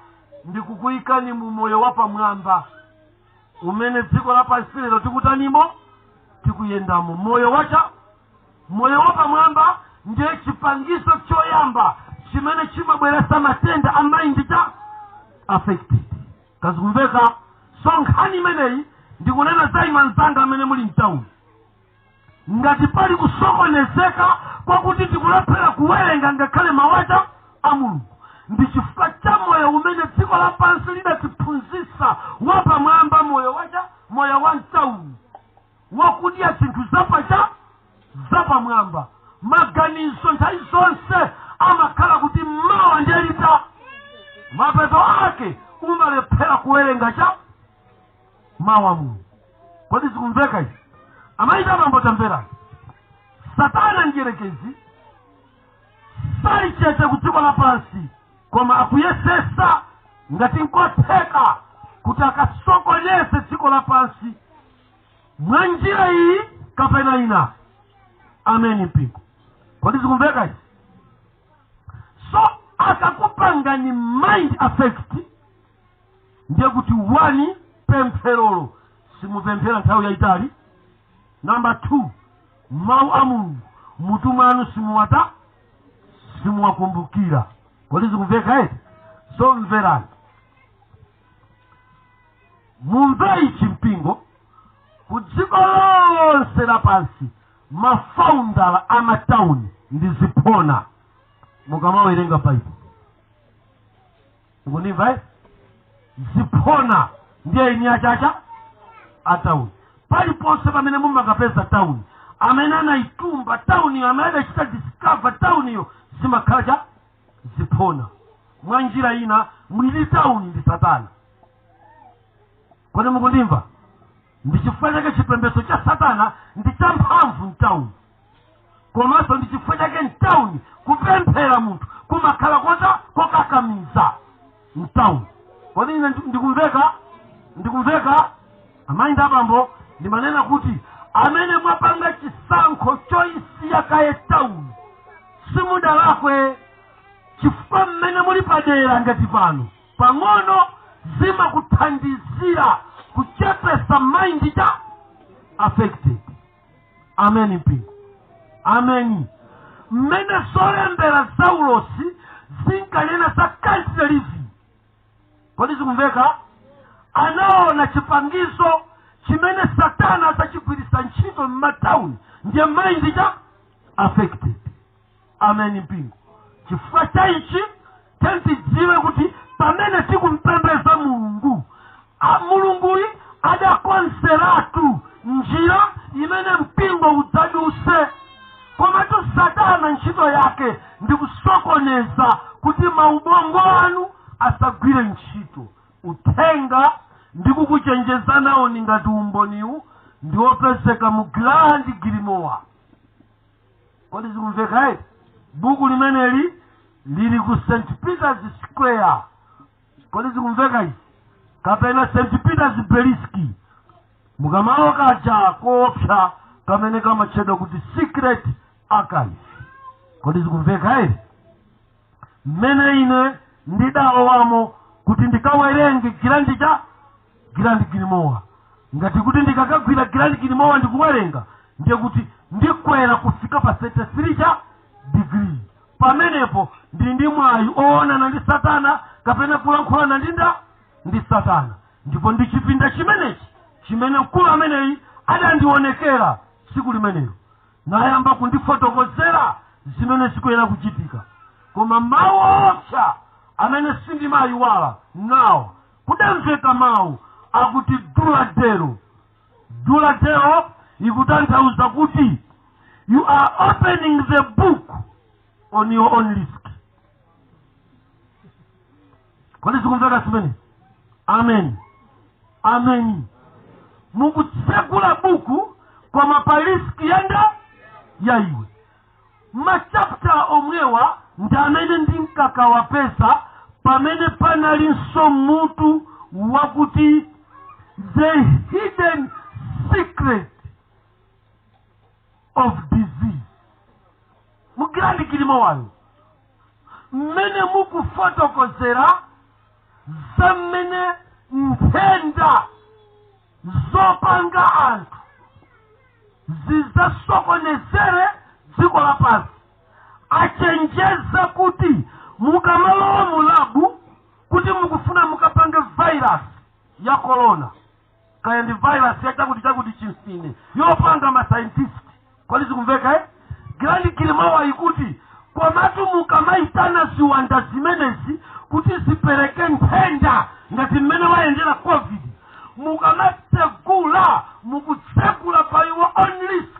ndi kukuyikani mu moyo wapamwamba umene dziko lapansi lero tikutanimo, tikuyendamo. Moyo wacha moyo wapamwamba ndiye chipangizo choyamba chimene chimabweretsa matenda a mind cha affected. Kazikumveka? So nkhani imeneyi ndikunena za inu anzanga amene muli mtawuni. Ngati pali kusokonezeka kwakuti tikulephera kuwerenga ngakhale mawu a Mulungu, ndi chifukwa cha moyo umene dziko lapansi lidatiphunzitsa wapamwamba, moyo wacha moyo wa mtawuni, wakudya zinthu zapacha zapamwamba. Maganizo nthawi zonse amakhala kuti mawa ndiyelita. Mapeto ake umalephera kuwerenga cha mawu a Mulungu. Kodi zikumveka izi, amayi ndi abambo? Tamverani, Satana mdierekezi sali chete ku dziko lapansi, koma akuyesesa ngati nkotheka kuti akasokoneze dziko lapansi mwa njira iyi kapena ina. Ameni mpingo. Kodi zikumveka izi? So akakupangani mind affect, ndiye kuti one, pempherolo simupemphera nthawi yayitali. Number two, mawu a Mulungu mutu mwanu simuwata, simuwakumbukira. Kodi zikumveka eti? So mverani, mumve ichi mpingo. Ku dziko lonse lapansi, ma founder amatawuni ndi ziphona. Mukamawerenga Baibulo, mukundimva eh? Ziphona ndiye ini achacha atawuni. Paliponse pamene mumakapeza tawuni, amene anayitumba tawuniyo, amene adachita discover tawuniyo, zimakhala cha ziphona. Mwa njira ina, mwini tawuni ndi Satana. Kodi mukundimva? Ndi chifukwa chake chipembedzo cha Satana ndi champhamvu mtawuni, komanso ndi chifukwa chake mtawuni kupemphera munthu kumakhala kota kokakamiza mtawuni. Kodi ine ndikumveka? Ndikumveka, amayi ndi abambo? Ndimanena kuti amene mwapanga chisankho choisiya kaye tawuni, simudalakwe, chifukwa mmene muli padera ngati pano pang'ono zimakuthandizira kuchepesa mind cha affected. Ameni mpingo, ameni. Mmene zolembera zaulosi zinkanena za country living, kodi zikumveka? Anaona chipangizo chimene Satana adzachigwiritsa ntchito m'matawuni ndiye mind cha affected. Ameni mpingo. Chifukwa cha ichi tidziwe kuti pamene tikumpembeza Mulungu, Mulunguyi adakonzeratu njira imene mpingo udzaduse. Komatu Satana ntchito yake ndi kusokoneza kuti maubongo anu asagwire ntchito. Uthenga ndikukuchenjeza nawo ni ngati umboniwu ndiwopezeka mu Grand Grimoire. Kodi zikumveka eti? Buku limeneli lili ku St Peters Square. Kodi zikumveka izi? Kapena St Peters Basilica, mukamalo kaja koopsa kamene kamatchedwa kuti Secret Archive. Kodi zikumveka eti? Mmene ine ndidalowamo kuti ndikawerenge Grand cha Grand Grimoire, ngati kuti ndikakagwira Grand Grimoire ndikuwerenga, ndiye kuti ndikwera kufika pa 33 cha degree. Pamenepo ndili ndi mwayi oonana ndi Satana kapena kulankhulana ndi Satana. Ndipo ndi chipinda chimenechi chimene mkulu ameneyi adandionekera tsiku limenelo, nayamba kundifotokozera zimene zikuyenera kuchitika. Koma mawu opsa amene sindimayiwala nawo, kudamveka mawu akuti "Duladero". Duladero ikutanthauza kuti you are opening the book on your own risk. Kodi zikumveka zimene? Amen, amen. Mukutsegula buku koma pa risk yanda ya iwe. Ma chapter omwewa ndi amene ndinkakawapeza pamene panalinso mutu wakuti The Hidden Secret of Disease. Mu Grand Grimoire mmene mukufotokozera za mmene nthenda zopanga anthu zizasokonezere dziko lapansi. Achenjeza kuti mukamalowa mu lab kuti mukufuna mukapange virus ya corona, kaya ndi virus ya chakuti chakuti, chimfine yopanga ma scientist, kodi zikumveka, eh? Grand Grimoire ikuti komatu mukamayitana ziwanda zimenezi kuti zipereke nthenda ngati mmene wayendera COVID, mukamatsegula, mukutsegula pa your own risk,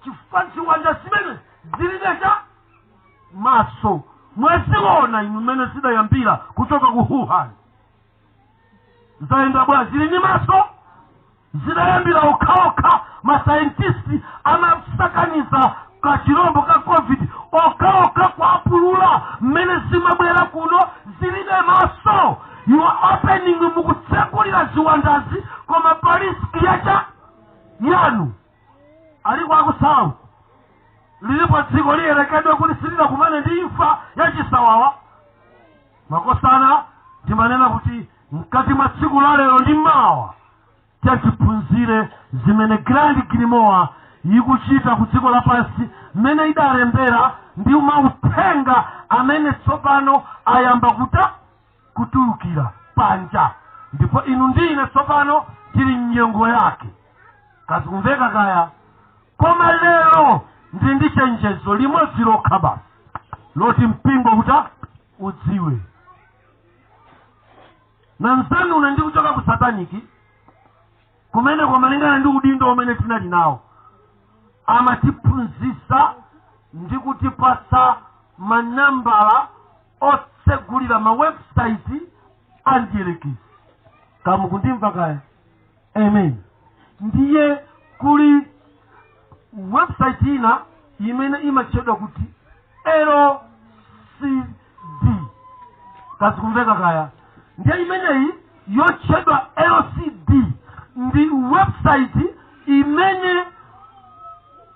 chifukwa ziwanda zimene zilibe cha maso. Mwaziona inu mmene zidayambira kuchoka ku Wuhan, zayenda bwa? Zili ndi maso? Zidayambira okhaokha. Ma scientist amasakaniza kachirombo ka COVID okhaokha, kuapulula mmene zimabwera kuno. Zilibe maso. You are opening, mukutsekulira ziwandazi, koma pa risk yacha yanu. Aliko akusawu lilipo dziko liyerekedwe kuti silinakumane ndi imfa yachisawawa. Makosana, timanena kuti mkati mwa tsiku la lero ndi mawa tiphunzire zimene Grand Grimoire ikuchita ku dziko lapansi, mmene idalembera ndi mauthenga amene tsopano ayamba kuta kutulukira panja. Ndipo inu ndi ine tsopano tili mnyengo yake. Kazikumveka kaya? Koma lero ndili ndi chenjezo limodzi lokha basi loti mpingo kuta udziwe. Nanzanu, une ndikuchoka ku satanic kumene, kwamalingana ndi udindo umene tinali nawo, amatiphunzitsa ndi kutipatsa manambala otsegulira ma website andiyelekezi. Kamukundimva kaya? Amen. Ndiye kuli website ina imene imatchedwa kuti LCD. Kazikumveka kaya? Ndiye imeneyi yotchedwa LCD ndi website imene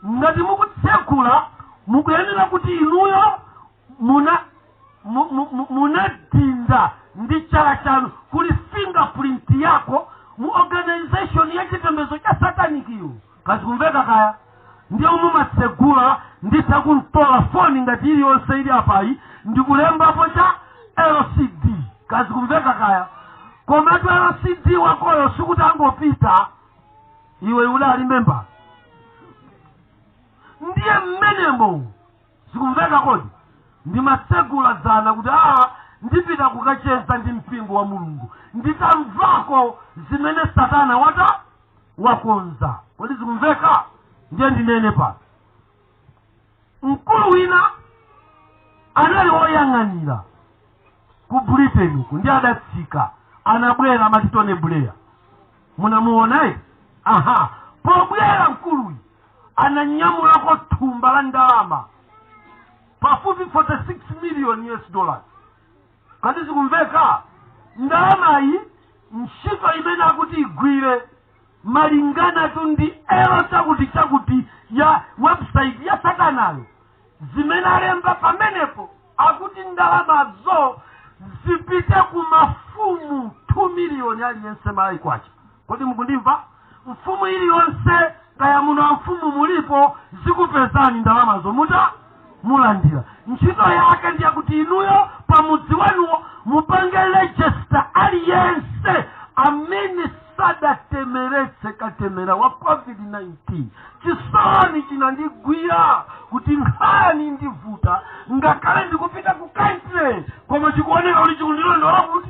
ngati mukutsekula, mukuyenera kuti inuyo muna munadinda ndi chala chanu, kuli fingerprint yako mu organization ya chipembedzo cha satanic iyo. Kazikumveka kaya? Ndiye mumatsegula, nditha kuntola foni ngati iliyonse ili apayi, ndikulembapo cha LCD. Kazikumveka kaya? Komatu LCD wakoyo sikuti angopita, iwe udali memba. Ndiye mmenemo, zikumveka kodi? Ndimatsegula dzana kuti aa, ndipita kukacheza ndi mpingo wa Mulungu nditamvako zimene Satana wata wakonza. Kodi zikumveka? Ndiye ndinene pano, mkulu wina anali woyang'anira ku Britain uku, ndi adatsika, anabwera, amati Tony Blair. Munamuonayi? Aha, pobwera mkuluyu ananyamulako thumba la ndalama pafupi 46 million US dollars. Kodi zikumveka? Ndalamayi, ntchito imene akuti igwire malingana tu ndi elo chakuti chakuti ya website ya Satanayo, zimene alemba pamenepo, akuti ndalamazo zipite ku mafumu 2 miliyoni aliyense Malawi kwacha. Kodi mukundimva? Mfumu iliyonse, kaya muno amfumu mulipo, zikupezani ndalamazo, muta mulandira. Ntchito yake ndiye kuti inuyo pamudzi wanuwo mupange register aliyense amene sadatemeretse katemera wa COVID-19. Chisoni chinandigwira kuti nkhani ndivuta, ngakhale ndikupita ku country, koma chikuoneka kuti chikundilondola, kuti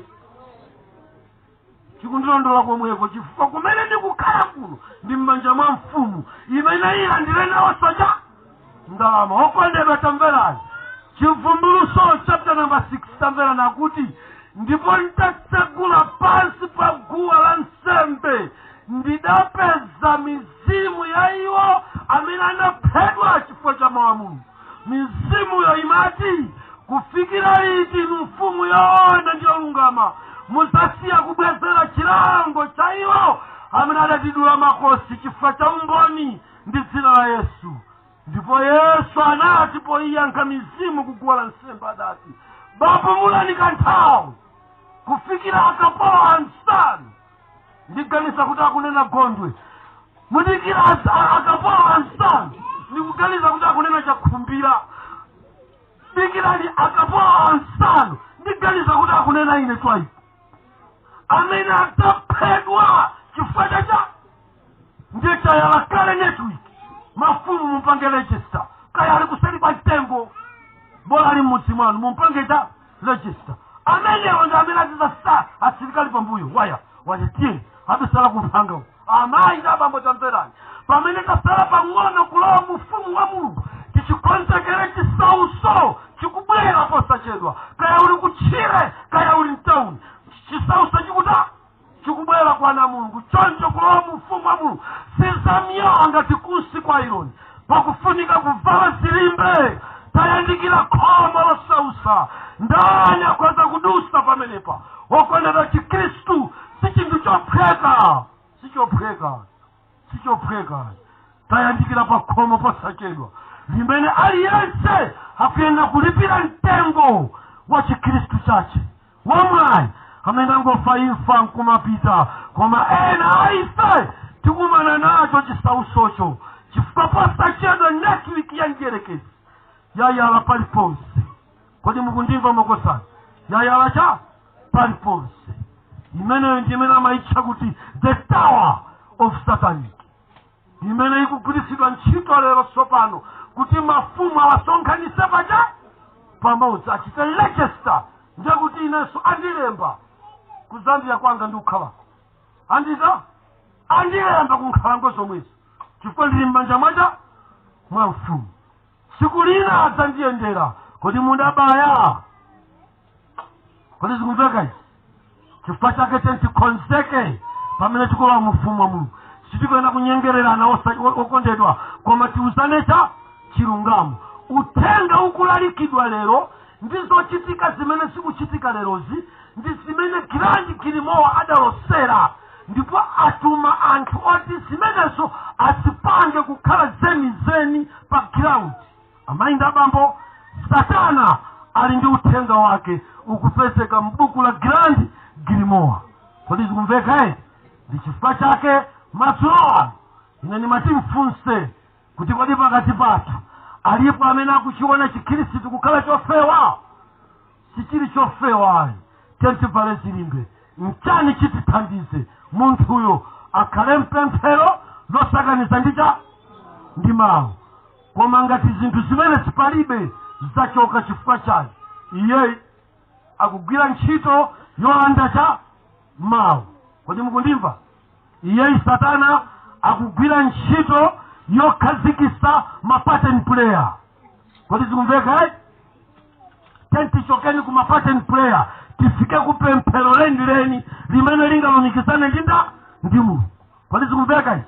chikundilondola komweko, chifukwa kumene ndikukhala kuno ndi m'manja mwa mfumu imene ilandire nawo soja ndalama. Okondedwa, tamverani Chivumbuluso chapter number 6. Tamverani, akuti, "Ndipo ntatsegula pansi pa guwa la nsembe, ndidapeza mizimu ya iwo amene anaphedwa chifukwa cha mawu a Mulungu. Mizimuyo imati, 'Kufikira liti, inu mfumu yoona ndi yolungama, Mudzasiya kubwezera chilango cha iwo amene adatidula makosi chifukwa cha umboni ndi dzina la Yesu. Ndipo Yesu anati, poiyankha mizimu kuguwa la nsembe, adati, "Bapumulani kanthawi kufikira akapolo ansanu." Ndiganiza kuti akunena Gondwe. Mudikira akapolo ansanu. Ndikuganiza kuti akunena Chakhumbira. Dikirani akapolo ansanu. Ndiganiza kuti akunena ine Twaibu, amene adzaphedwa chifukwa chacha. Ndiye tayala kale network. Mafumu, mumpange register. Kaya ali kuseri kwa mtengo, bola ali mmudzi mwanu, mumpange cha register. Amenewo ndi amene azizasa asilikali pambuyo waya wachitiyeni abisala kumphanga uko. Amayi ndi abambo, tamverani. Pamene tasala pang'ono kulowa mu ufumu wa Mulungu, tichikonzekere chisauso chikubwera posachedwa. Kaya uli kutchire, kaya uli mtawuni, chisauso chikuta chikubwera kwa ana Mulungu. Choncho kulowa mu ufumu wa Mulungu sizamyawa ngati kunsi kwa ironi. Pakufunika kuvala zilimbe. Tayandikira khomo losausa. Ndani akhoza kudusa pamenepa? Okondedwa, Chikhristu si chinthu chophweka, sichophweka, sichophweka. Tayandikira pa khomo posachedwa limene aliyense akuyenda kulipira mtengo wa Chikhristu chache. Wamwayi amene angofa imfa nkumapita, koma ena aife tikumana nacho chisausocho, chifukwa posachedwa network ya njerekezi yayala paliponse. Kodi mukundimva, makosana? Yayala cha paliponse. Imeneyo ndi imene amayitcha kuti the tower of satanic, imene ikugwiritsidwa ntchito lero tsopano kuti mafumu awasonkhanitse pacha pamodzi, achite register. Ndiye kuti inenso andilemba ku Zambia kwanga ndi kukhalako, andita andilemba ku nkhalango zomwezo, chifukwa ndili m'manja mwacha mwa mfumu. Tsiku lina adzandiyendera. Kodi mudabaya? Kodi zikumveka izi? Chifukwa chake tikonzeke pamene tikulowa mu ufumu wa Mulungu. Sitikuyena kunyengererana, okondedwa, koma tiuzane cha chilungamo. Uthenga ukulalikidwa lero ndi zochitika zimene zikuchitika lerozi ndi zimene Grand Grimoire adalosera, ndipo atuma anthu oti zimenezo azipange kukhala zenizeni pa ground. Amayi ndi abambo, Satana ali ndi uthenga wake ukupezeka m'buku la Grand Grimoire. Kodi zikumveka? Eh, ndi chifukwa chake madzulo ano ine ndimati mfunse kuti kodi pakati pathu alipo amene akuchiona Chikhristu kukhala chofewa? Sichili chofewa ayi. Tentivale zilimbe. Mchani chitithandize? Munthuyo akhale mpemphero losakaniza ndi cha ndi mawu. Koma ngati zinthu zimene zipalibe, zachoka. Chifukwa chani? Iye akugwira ntchito yolanda cha mawu. Kodi mukundimva? Iyeyi Satana akugwira ntchito yokhazikisa ma pattern prayer. Kodi zikumveka, eh? Tentichokeni ku ma pattern prayer, tifike ku pemphero lenileni limene lingalumikizane ndi nda ndi Mulungu. Kodi zikumveka izi,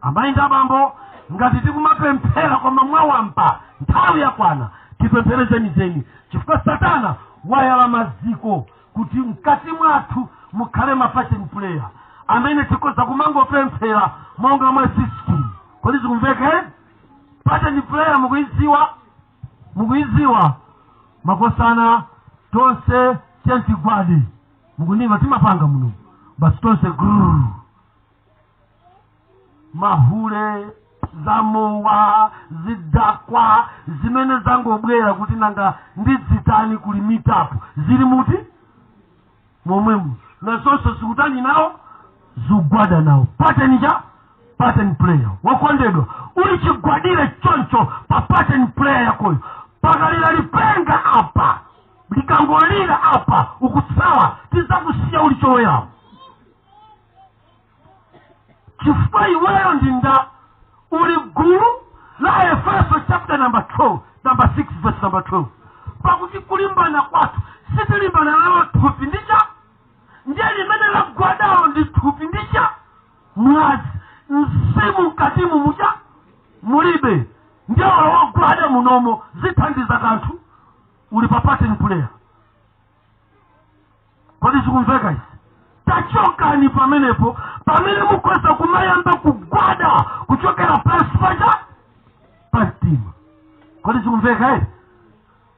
amayi ndi abambo? Ngati tikumapemphera koma mwawampa, nthawi yakwana tipemphere zenizeni, chifukwa Satana wayala maziko kuti mkati mwathu mukhale ma pattern prayer amene tikhoza kumangopemphera monga mwa system. Kodi zikumveka, eh? Pattern prayer mukuidziwa? Mukuidziwa, makosana? Tonse tentigwade. Mukundimva? Timapanga muno basi, tonse grrr. Mahule, zamowa, zidakwa zimene zangobwera kuti nanga ndidzitani, kuli meetup, zili muti momwemo, nazonso zikutani nawo? Zikugwada nawo. Pattern cha pattern prayer. Wakondedwa, uli chigwadire choncho pa pattern prayer yakoyo, pakalira lipenga apa, likangolira apa, ukutsawa, tizakusiya uli choweramo, chifukwa iweyo ndi nda uli gulu la Efeso chapter number 12, number 6, verse number 12: "Pakuti kulimbana kwathu sitilimbana nalo thupi ndi cha." Ndiye limene lagwadalo ndi thupi ndi cha mwazi. Mzimu mkatimu mucha mulibe. Ndiye wagwada munomo zithandiza kanthu? Uli pa pattern prayer. Kodi zikumveka izi? Tachokani pamenepo, pamene mukhoza kumayamba kugwada kuchokera pansi pacha pa mtima. Kodi zikumveka ere?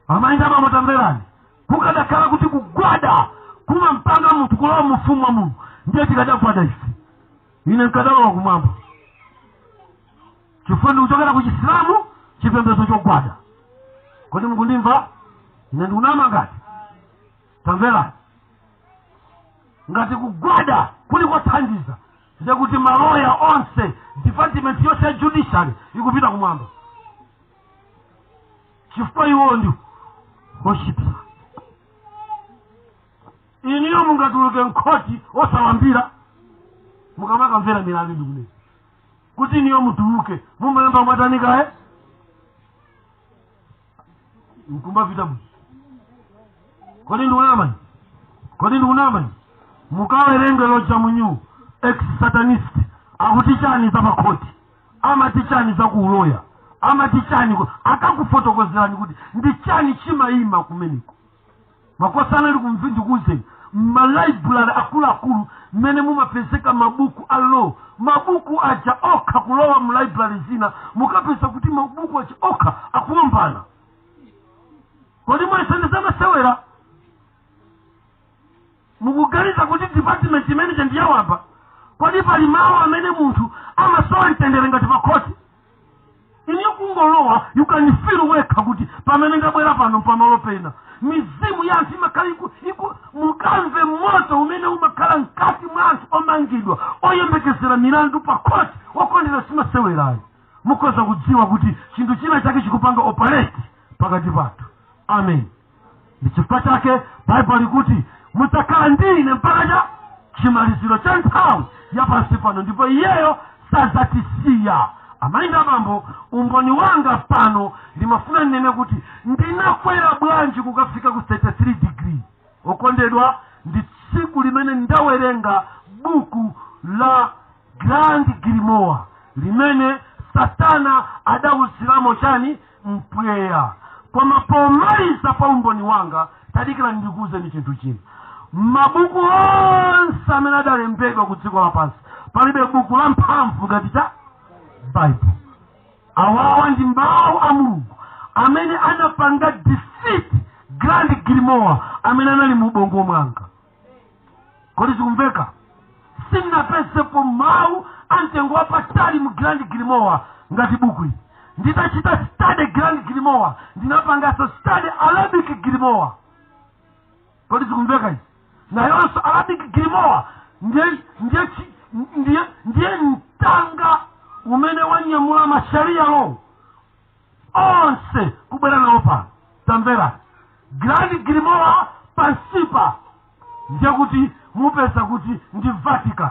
Amayi ndi abambo, tamverani. Kukadakhala kuti kugwada kumampanga munthu kulowa mu ufumu wa Mulungu, ndiye tikadagwada ife, ine nkadalowa kumwamba, chifukwa ndikuchokera ku Chisilamu, chipembedzo chogwada. Kodi mukundimva? Ine ndikunama ngati? Tamverani, ngati kugwada kuli kothandiza, ndiye kuti maloya onse, department yonse ya judiciary ikupita kumwamba, chifukwa iwo ndi worshiper. Iniyo mungatuluke mkhoti osawambira mukamakamvera milandu? Ndikunena kuti iniyo mutuluke, mumayamba mwatani kaye nkumapita bwino? Kodi ndikunama? Kodi ndikunama? Mukawerenge Roger Munyu, ex satanist, akuti chani za pakhoti, amati chani za kuuloya, amati chani, akakufotokozerani kuti ndi chani chimayima kumeneko. Makosana ali ndikuwuzeni, mmalibrary akuluakulu mmene mumapezeka mabuku a law, mabuku aja okha, kulowa mu library zina mukapeza kuti mabuku aja okha akuombana. Kodi mwayesendeza masewera? Mukuganiza kuti department imene ndiyawamba? Kodi pali mawu amene munthu amasowa mtendere ngati pakhoti? Iniyo kungolowa, you can feel wekha kuti pamene ndabwera pano pamalo pena mizimu ya anthu imakhala iku. Mukamve moto umene umakhala mkati mwa anthu omangidwa oyembekezera milandu pa khoti. Okondera, simasewerayo. Mukhoza kudziwa kuti chinthu china chake chikupanga operate pakati pathu. Amen. Ndi chifukwa chake Baibulo likuti mudzakhala ndi ine mpaka cha chimaliziro cha nthawi ya pansi pano, ndipo iyeyo sadzatisiya. Amayi ndi abambo, umboni wanga pano ndimafuna ndinene kuti ndinakwera bwanji kukafika ku 33 degree. Okondedwa, ndi tsiku limene ndawerenga buku la Grand Grimoire limene Satana adawuziramo chani? Mpweya. Koma pomaliza pa umboni wanga, tadikira ndikuwuzeni chinthu china. Mabuku onse amene adalembedwa ku dziko lapansi, palibe buku la mphamvu ngati cha Bible. Awawa ndi mawu a Mulungu amene anapanga defeat Grand Grimoire amene anali mu ubongo mwanga. Kodi zikumveka? Sindinapezepo mawu amtengo wapatali mu Grand Grimoire ngati buku ili. Nditachita study Grand Grimoire, ndinapanganso study Arabic Grimoire. Kodi zikumveka izi? Nayonso Arabic Grimoire ndiye mtanga umene wanyamula masharia law onse kubwera nawo pano. Tamvera, Grand Grimoire pansipa ndiye kuti mupeza kuti ndi Vatican,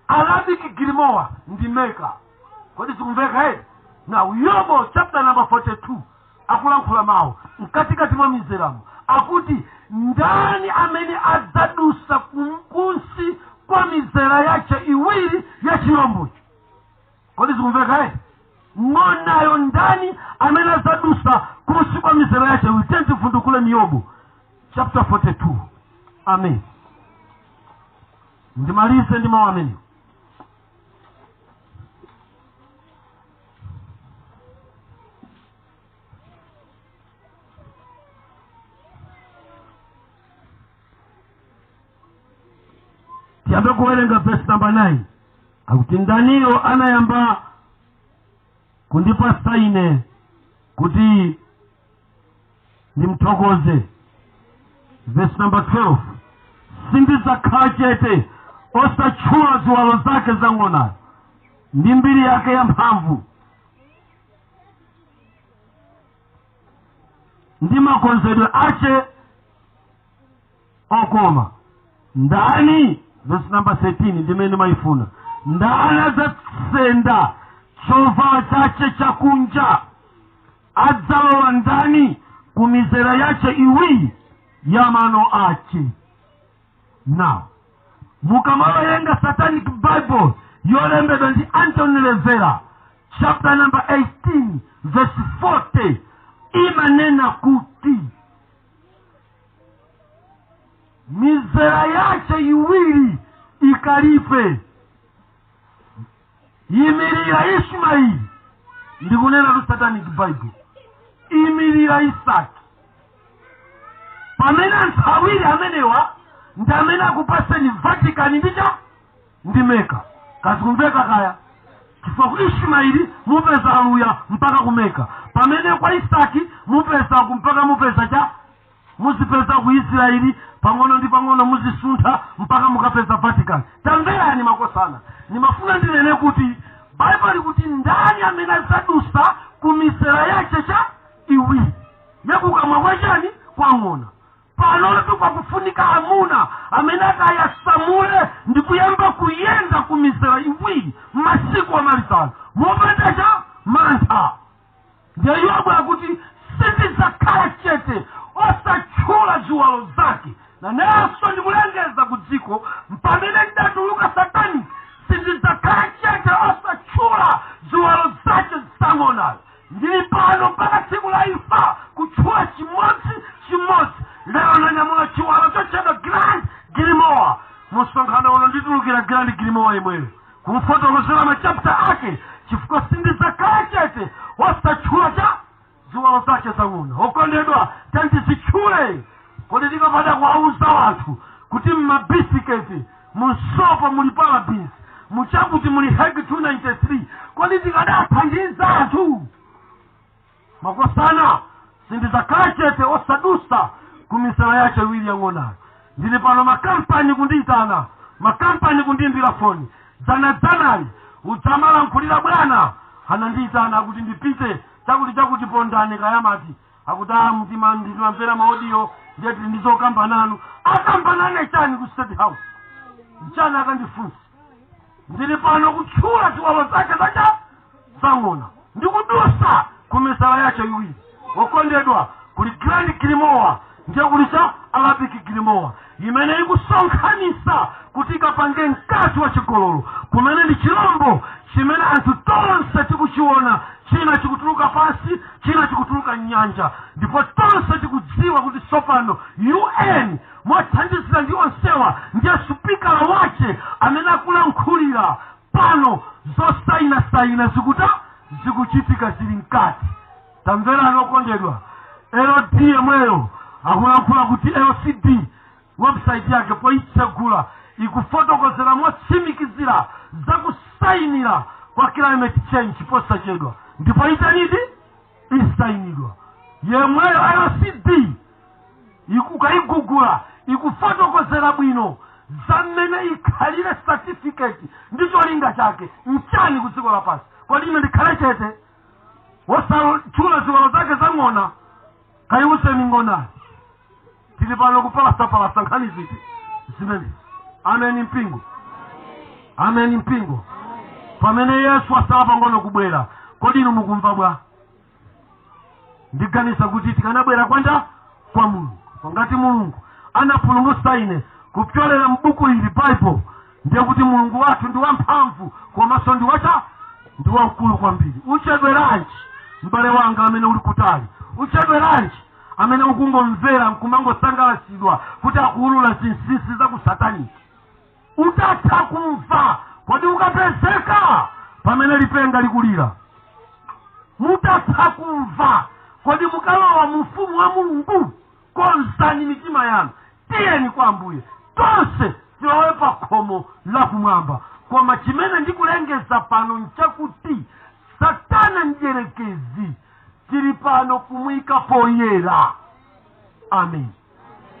Arabic Grimoire ndi Mecca. Kodi zikumveka? Now, Yobo chapter number 42 akulankhula mawu mkatikati mwa mizeramo, akuti ndani amene adzadusa kunsi kwa mizera yace iwiri ya chirombocho? Kodi zikumveka? Ng'onayo, ndani amene adzadusa kunsi kwa mizera yace iwiri? Tiyeni Yobo chapter 42. Amen. Ndimalize ndi mawu amenewo. Tiyambe kuwerenga verse number 9. Akuti, ndaniyo anayamba kundipasa ine kuti ndimthokoze? Verse number 12: sindidzakhala chete osatchula ziwalo zake za ng'onayo ndi mbiri yake ya mphamvu ndi makonzedwe ache okoma. Ndani, verse number 13 ndimene mayifuna, ndani adzasenda chovala chache chakunja? Adzalowa ndani ku mizera yache iwiri ya mano ache? Now, mukamawerenga Satanic Bible yolembedwa ndi Anthony LaVey, chapter number 18 verse 40 imanena kuti Mizera yace iwiri ikalipe. Yimirira Ismaili, ndikunena tu Satanic Bible, imirira Isaki. Pamene anthu awiri amenewa ndi amene akupaseni Vatican ndicha ndi Meka. Kazikumveka kaya? Chifukwa ku Ismaili mupeza aluya mpaka ku Meka, pamene kwa Isaki mupeza mpaka mupeza cha muzipeza ku Israeli, pang'ono ndi pang'ono muzisuntha mpaka mukapeza Vatican. Tamverani makosana, nimafuna ndinene kuti Baibulo likuti ndani amene azadusa ku mizera yace cha iwiri yakukamwa kwachani? Kwang'ona. Panotu pakufunika amuna amene akayasamule ndi kuyamba kuyenda ku mizera iwiri masiku amalizano mopanda cha mantha. Ndiye Yobu akuti sindidzakhala chete osatchula ziwalo zake. Nanenso ndikulengeza ku dziko, pamene ndidatuluka satani, sindidzakhala chete osatchula ziwalo zake zang'onayo. Ndili pano mpaka tsiku la imfa kutchula chimodzi chimodzi. Lero ndanyamula chiwalo chochedwa Grand Grimoire. Msonkhano uno nditulukira Grand Grimoire imweyo kumfotokozera ma chapter ake, chifukwa sindidzakhala chete osatchula cha ziwalo zake zang'ono. Okondedwa, tandizitchule. Kodi tikapanda kuwauza wanthu kuti mmabisiketi, musopo muli parabens, muchakuti muli Heg 293, kodi tikadathandiza anthu? Makosana, sindidzakhala chete osadusa ku mizera yace iwiri yang'onayo. Ndili pano, makampani kundiyitana, makampani kundiyimbira foni. Dzanadzanali udzamalankhulira bwana anandiyitana akuti ndipite chakuti chakuti, pondani kayamati, akuti a mtima ndimamvera ma audio, ndiye tili ndizokamba nanu. Akamba nane chani ku State House? Mchana akandifunsa? Ndili pano kutchula ziwalo zake zacha zang'ona ndikudusa ku mizera yace iwiri. Okondedwa, kuli Grand Grimoire, ndiye kuli cha Arabic Grimoire imene ikusonkhanisa kuti ikapange mkazi wa chigololo, kumene ndi chirombo chimene anthu tonse tikuchiona, china chikutuluka pansi, china chikutuluka mnyanja. Ndipo tonse tikudziwa kuti tsopano UN mothandizira ndi onsewa, ndiye sipikala wace amene akulankhulira pano, zosayinasayina zikuta zikuchitika, zili mkati. Tamverani okondedwa, LD yemweyo akulankhula kuti LCD website yake poitsegula ikufotokozera motsimikizira zakusayinira kwa climate change posachedwa, ndipo itanidi isayinidwa. Yemweyo LCD ukayigugula ikufotokozera bwino za mmene ikhalire certificate ndi cholinga chake nchani ku dziko lapansi. Kodi ine ndikhale chete wosatchula ziwalo zake zang'ona? Kayiuzeni ng'onayo. Tili pano kupalasapalasa nkhani ziti zimenezi. Ameni mpingo, ameni mpingo. Pamene Yesu asala pang'ono kubwera, kodi inu mukumva bwa? Ndiganiza kuti tikanabwera kwanda kwa Mulungu. Ngati Mulungu anapulumutsa ine kupyolera mbuku ili, Bible, ndiye kuti Mulungu wathu ndi wamphamvu komanso ndi wacha ndi wamkulu kwambiri. Uchedweranji, m'bale wanga amene uli kutali? Uchedweranji amene ukungomvera nkumangosangalatsidwa kuti akuulula zinsinsi za ku sataniki? Utatha kumva, kodi ukapezeka pamene lipenga likulira? Mutatha kumva, kodi mukalowa mu ufumu wa Mulungu? Konzani mitima yanu, tiyeni kwa Ambuye, tonse tilowe pa khomo lakumwamba. Koma chimene ndikulengeza pano nchakuti Satana mdyerekezi tili pano kumuyika poyera. Amen.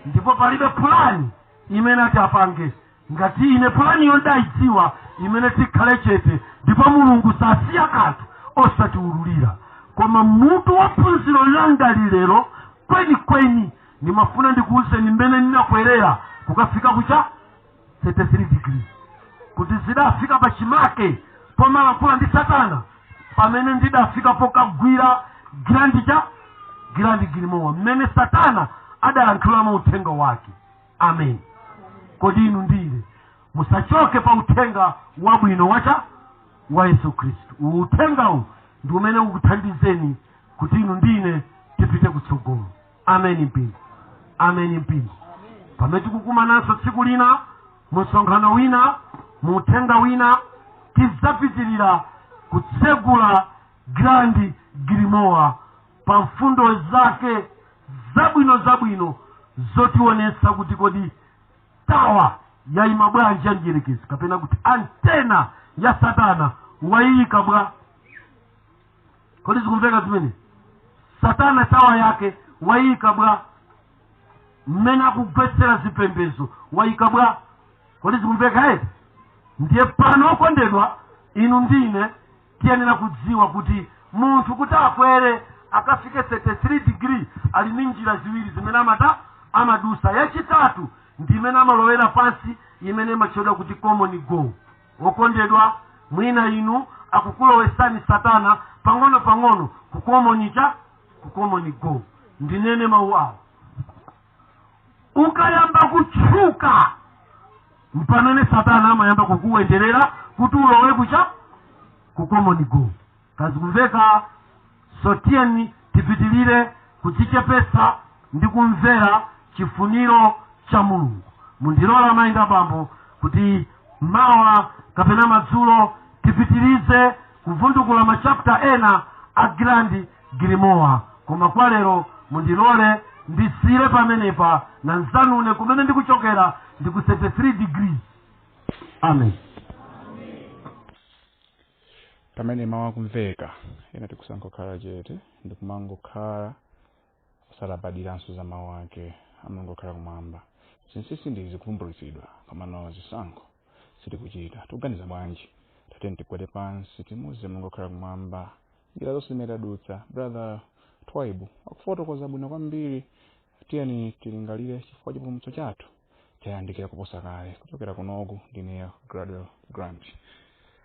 Ndipo palibe pulani imene ati apange ngati ine pulaniyo ndayidziwa, imene tikhale chete, ndipo Mulungu sasiya kanthu osatiwululira. Koma mutu wa phunziro langa lilero kwenikweni ndimafuna ndikuwuzeni mmene ndinakwerera kukafika kucha 33 degree, kuti zidafika pachimake pomalankhula ndi Satana pamene ndidafika pokagwira Grand cha Grand Grimoire, mmene Satana adalankhulamo uthenga wake. Amen. Kodi inu ndine musachoke pa uthenga wabwino wacha wa Yesu Khristu. Uthengawu ndi umene ukuthandizeni kuti inu ndine tipite kutsogolo. Amen mpingo, amen mpingo. Pamene tikukumananso tsiku lina mu msonkhano wina, mu uthenga wina, tidzapitirira kutsegula Grand Grimoire pa mfundo zake zabwino zabwino zotionetsa kuti kodi tower yayima bwanji ya mdierekezi, kapena kuti antenna ya Satana wayiyika bwa. Kodi zikumveka zimene? Satana tower yake wayiyika bwa, mmene akugwetsera zipembedzo wayika bwa. Kodi zikumveka eti? Ndiye pano, okondedwa, inu ndine tiyenera kudziwa kuti munthu kuti akwere akafike 33 degree ali ndi njira ziwiri zimene amadusa. Yachitatu ndi imene amalowera pansi, imene imatchedwa kuti common goal. Okondedwa, mwina inu akukulowesani Satana pang'ono pang'ono ku common cha ku common goal. Ndinene mawu awo: ukayamba kutchuka, mpamene Satana amayamba kukuwenderera kuti ulowe kucha ku common goal. Kazikumveka? So tiyeni tipitilire kudzichepesa ndi kumvera chifuniro cha Mulungu. Mundilola, amayi ndi abambo, kuti mawa kapena madzulo tipitirize kuvundukula ma chapter ena a Grand Grimoire, koma kwa lero mundilole ndisire pamenepa na nzanune kumene ndikuchokera ndi ku 33 degrees. Amen. Pamene mawu akumveka, ena tikusankha kukhala chete ndikumangokhala osalabadiranso za mawu ake amangokhala kumwamba. Zinsinsi ndi zikuvumbulutsidwa, komano zisankho sitikuchita. Tikuganiza bwanji? Tatiyeni tigwade pansi, timuze Mulungu okhala kumwamba njira zonse zimene tadutsa. Brother Twaibu akufotokoza bwino kwambiri. Tiyeni tilingalire chifukwa chipulumutso chathu chayandikira kuposa kale. Kuchokera kunoku, ndine Gradwell Grant.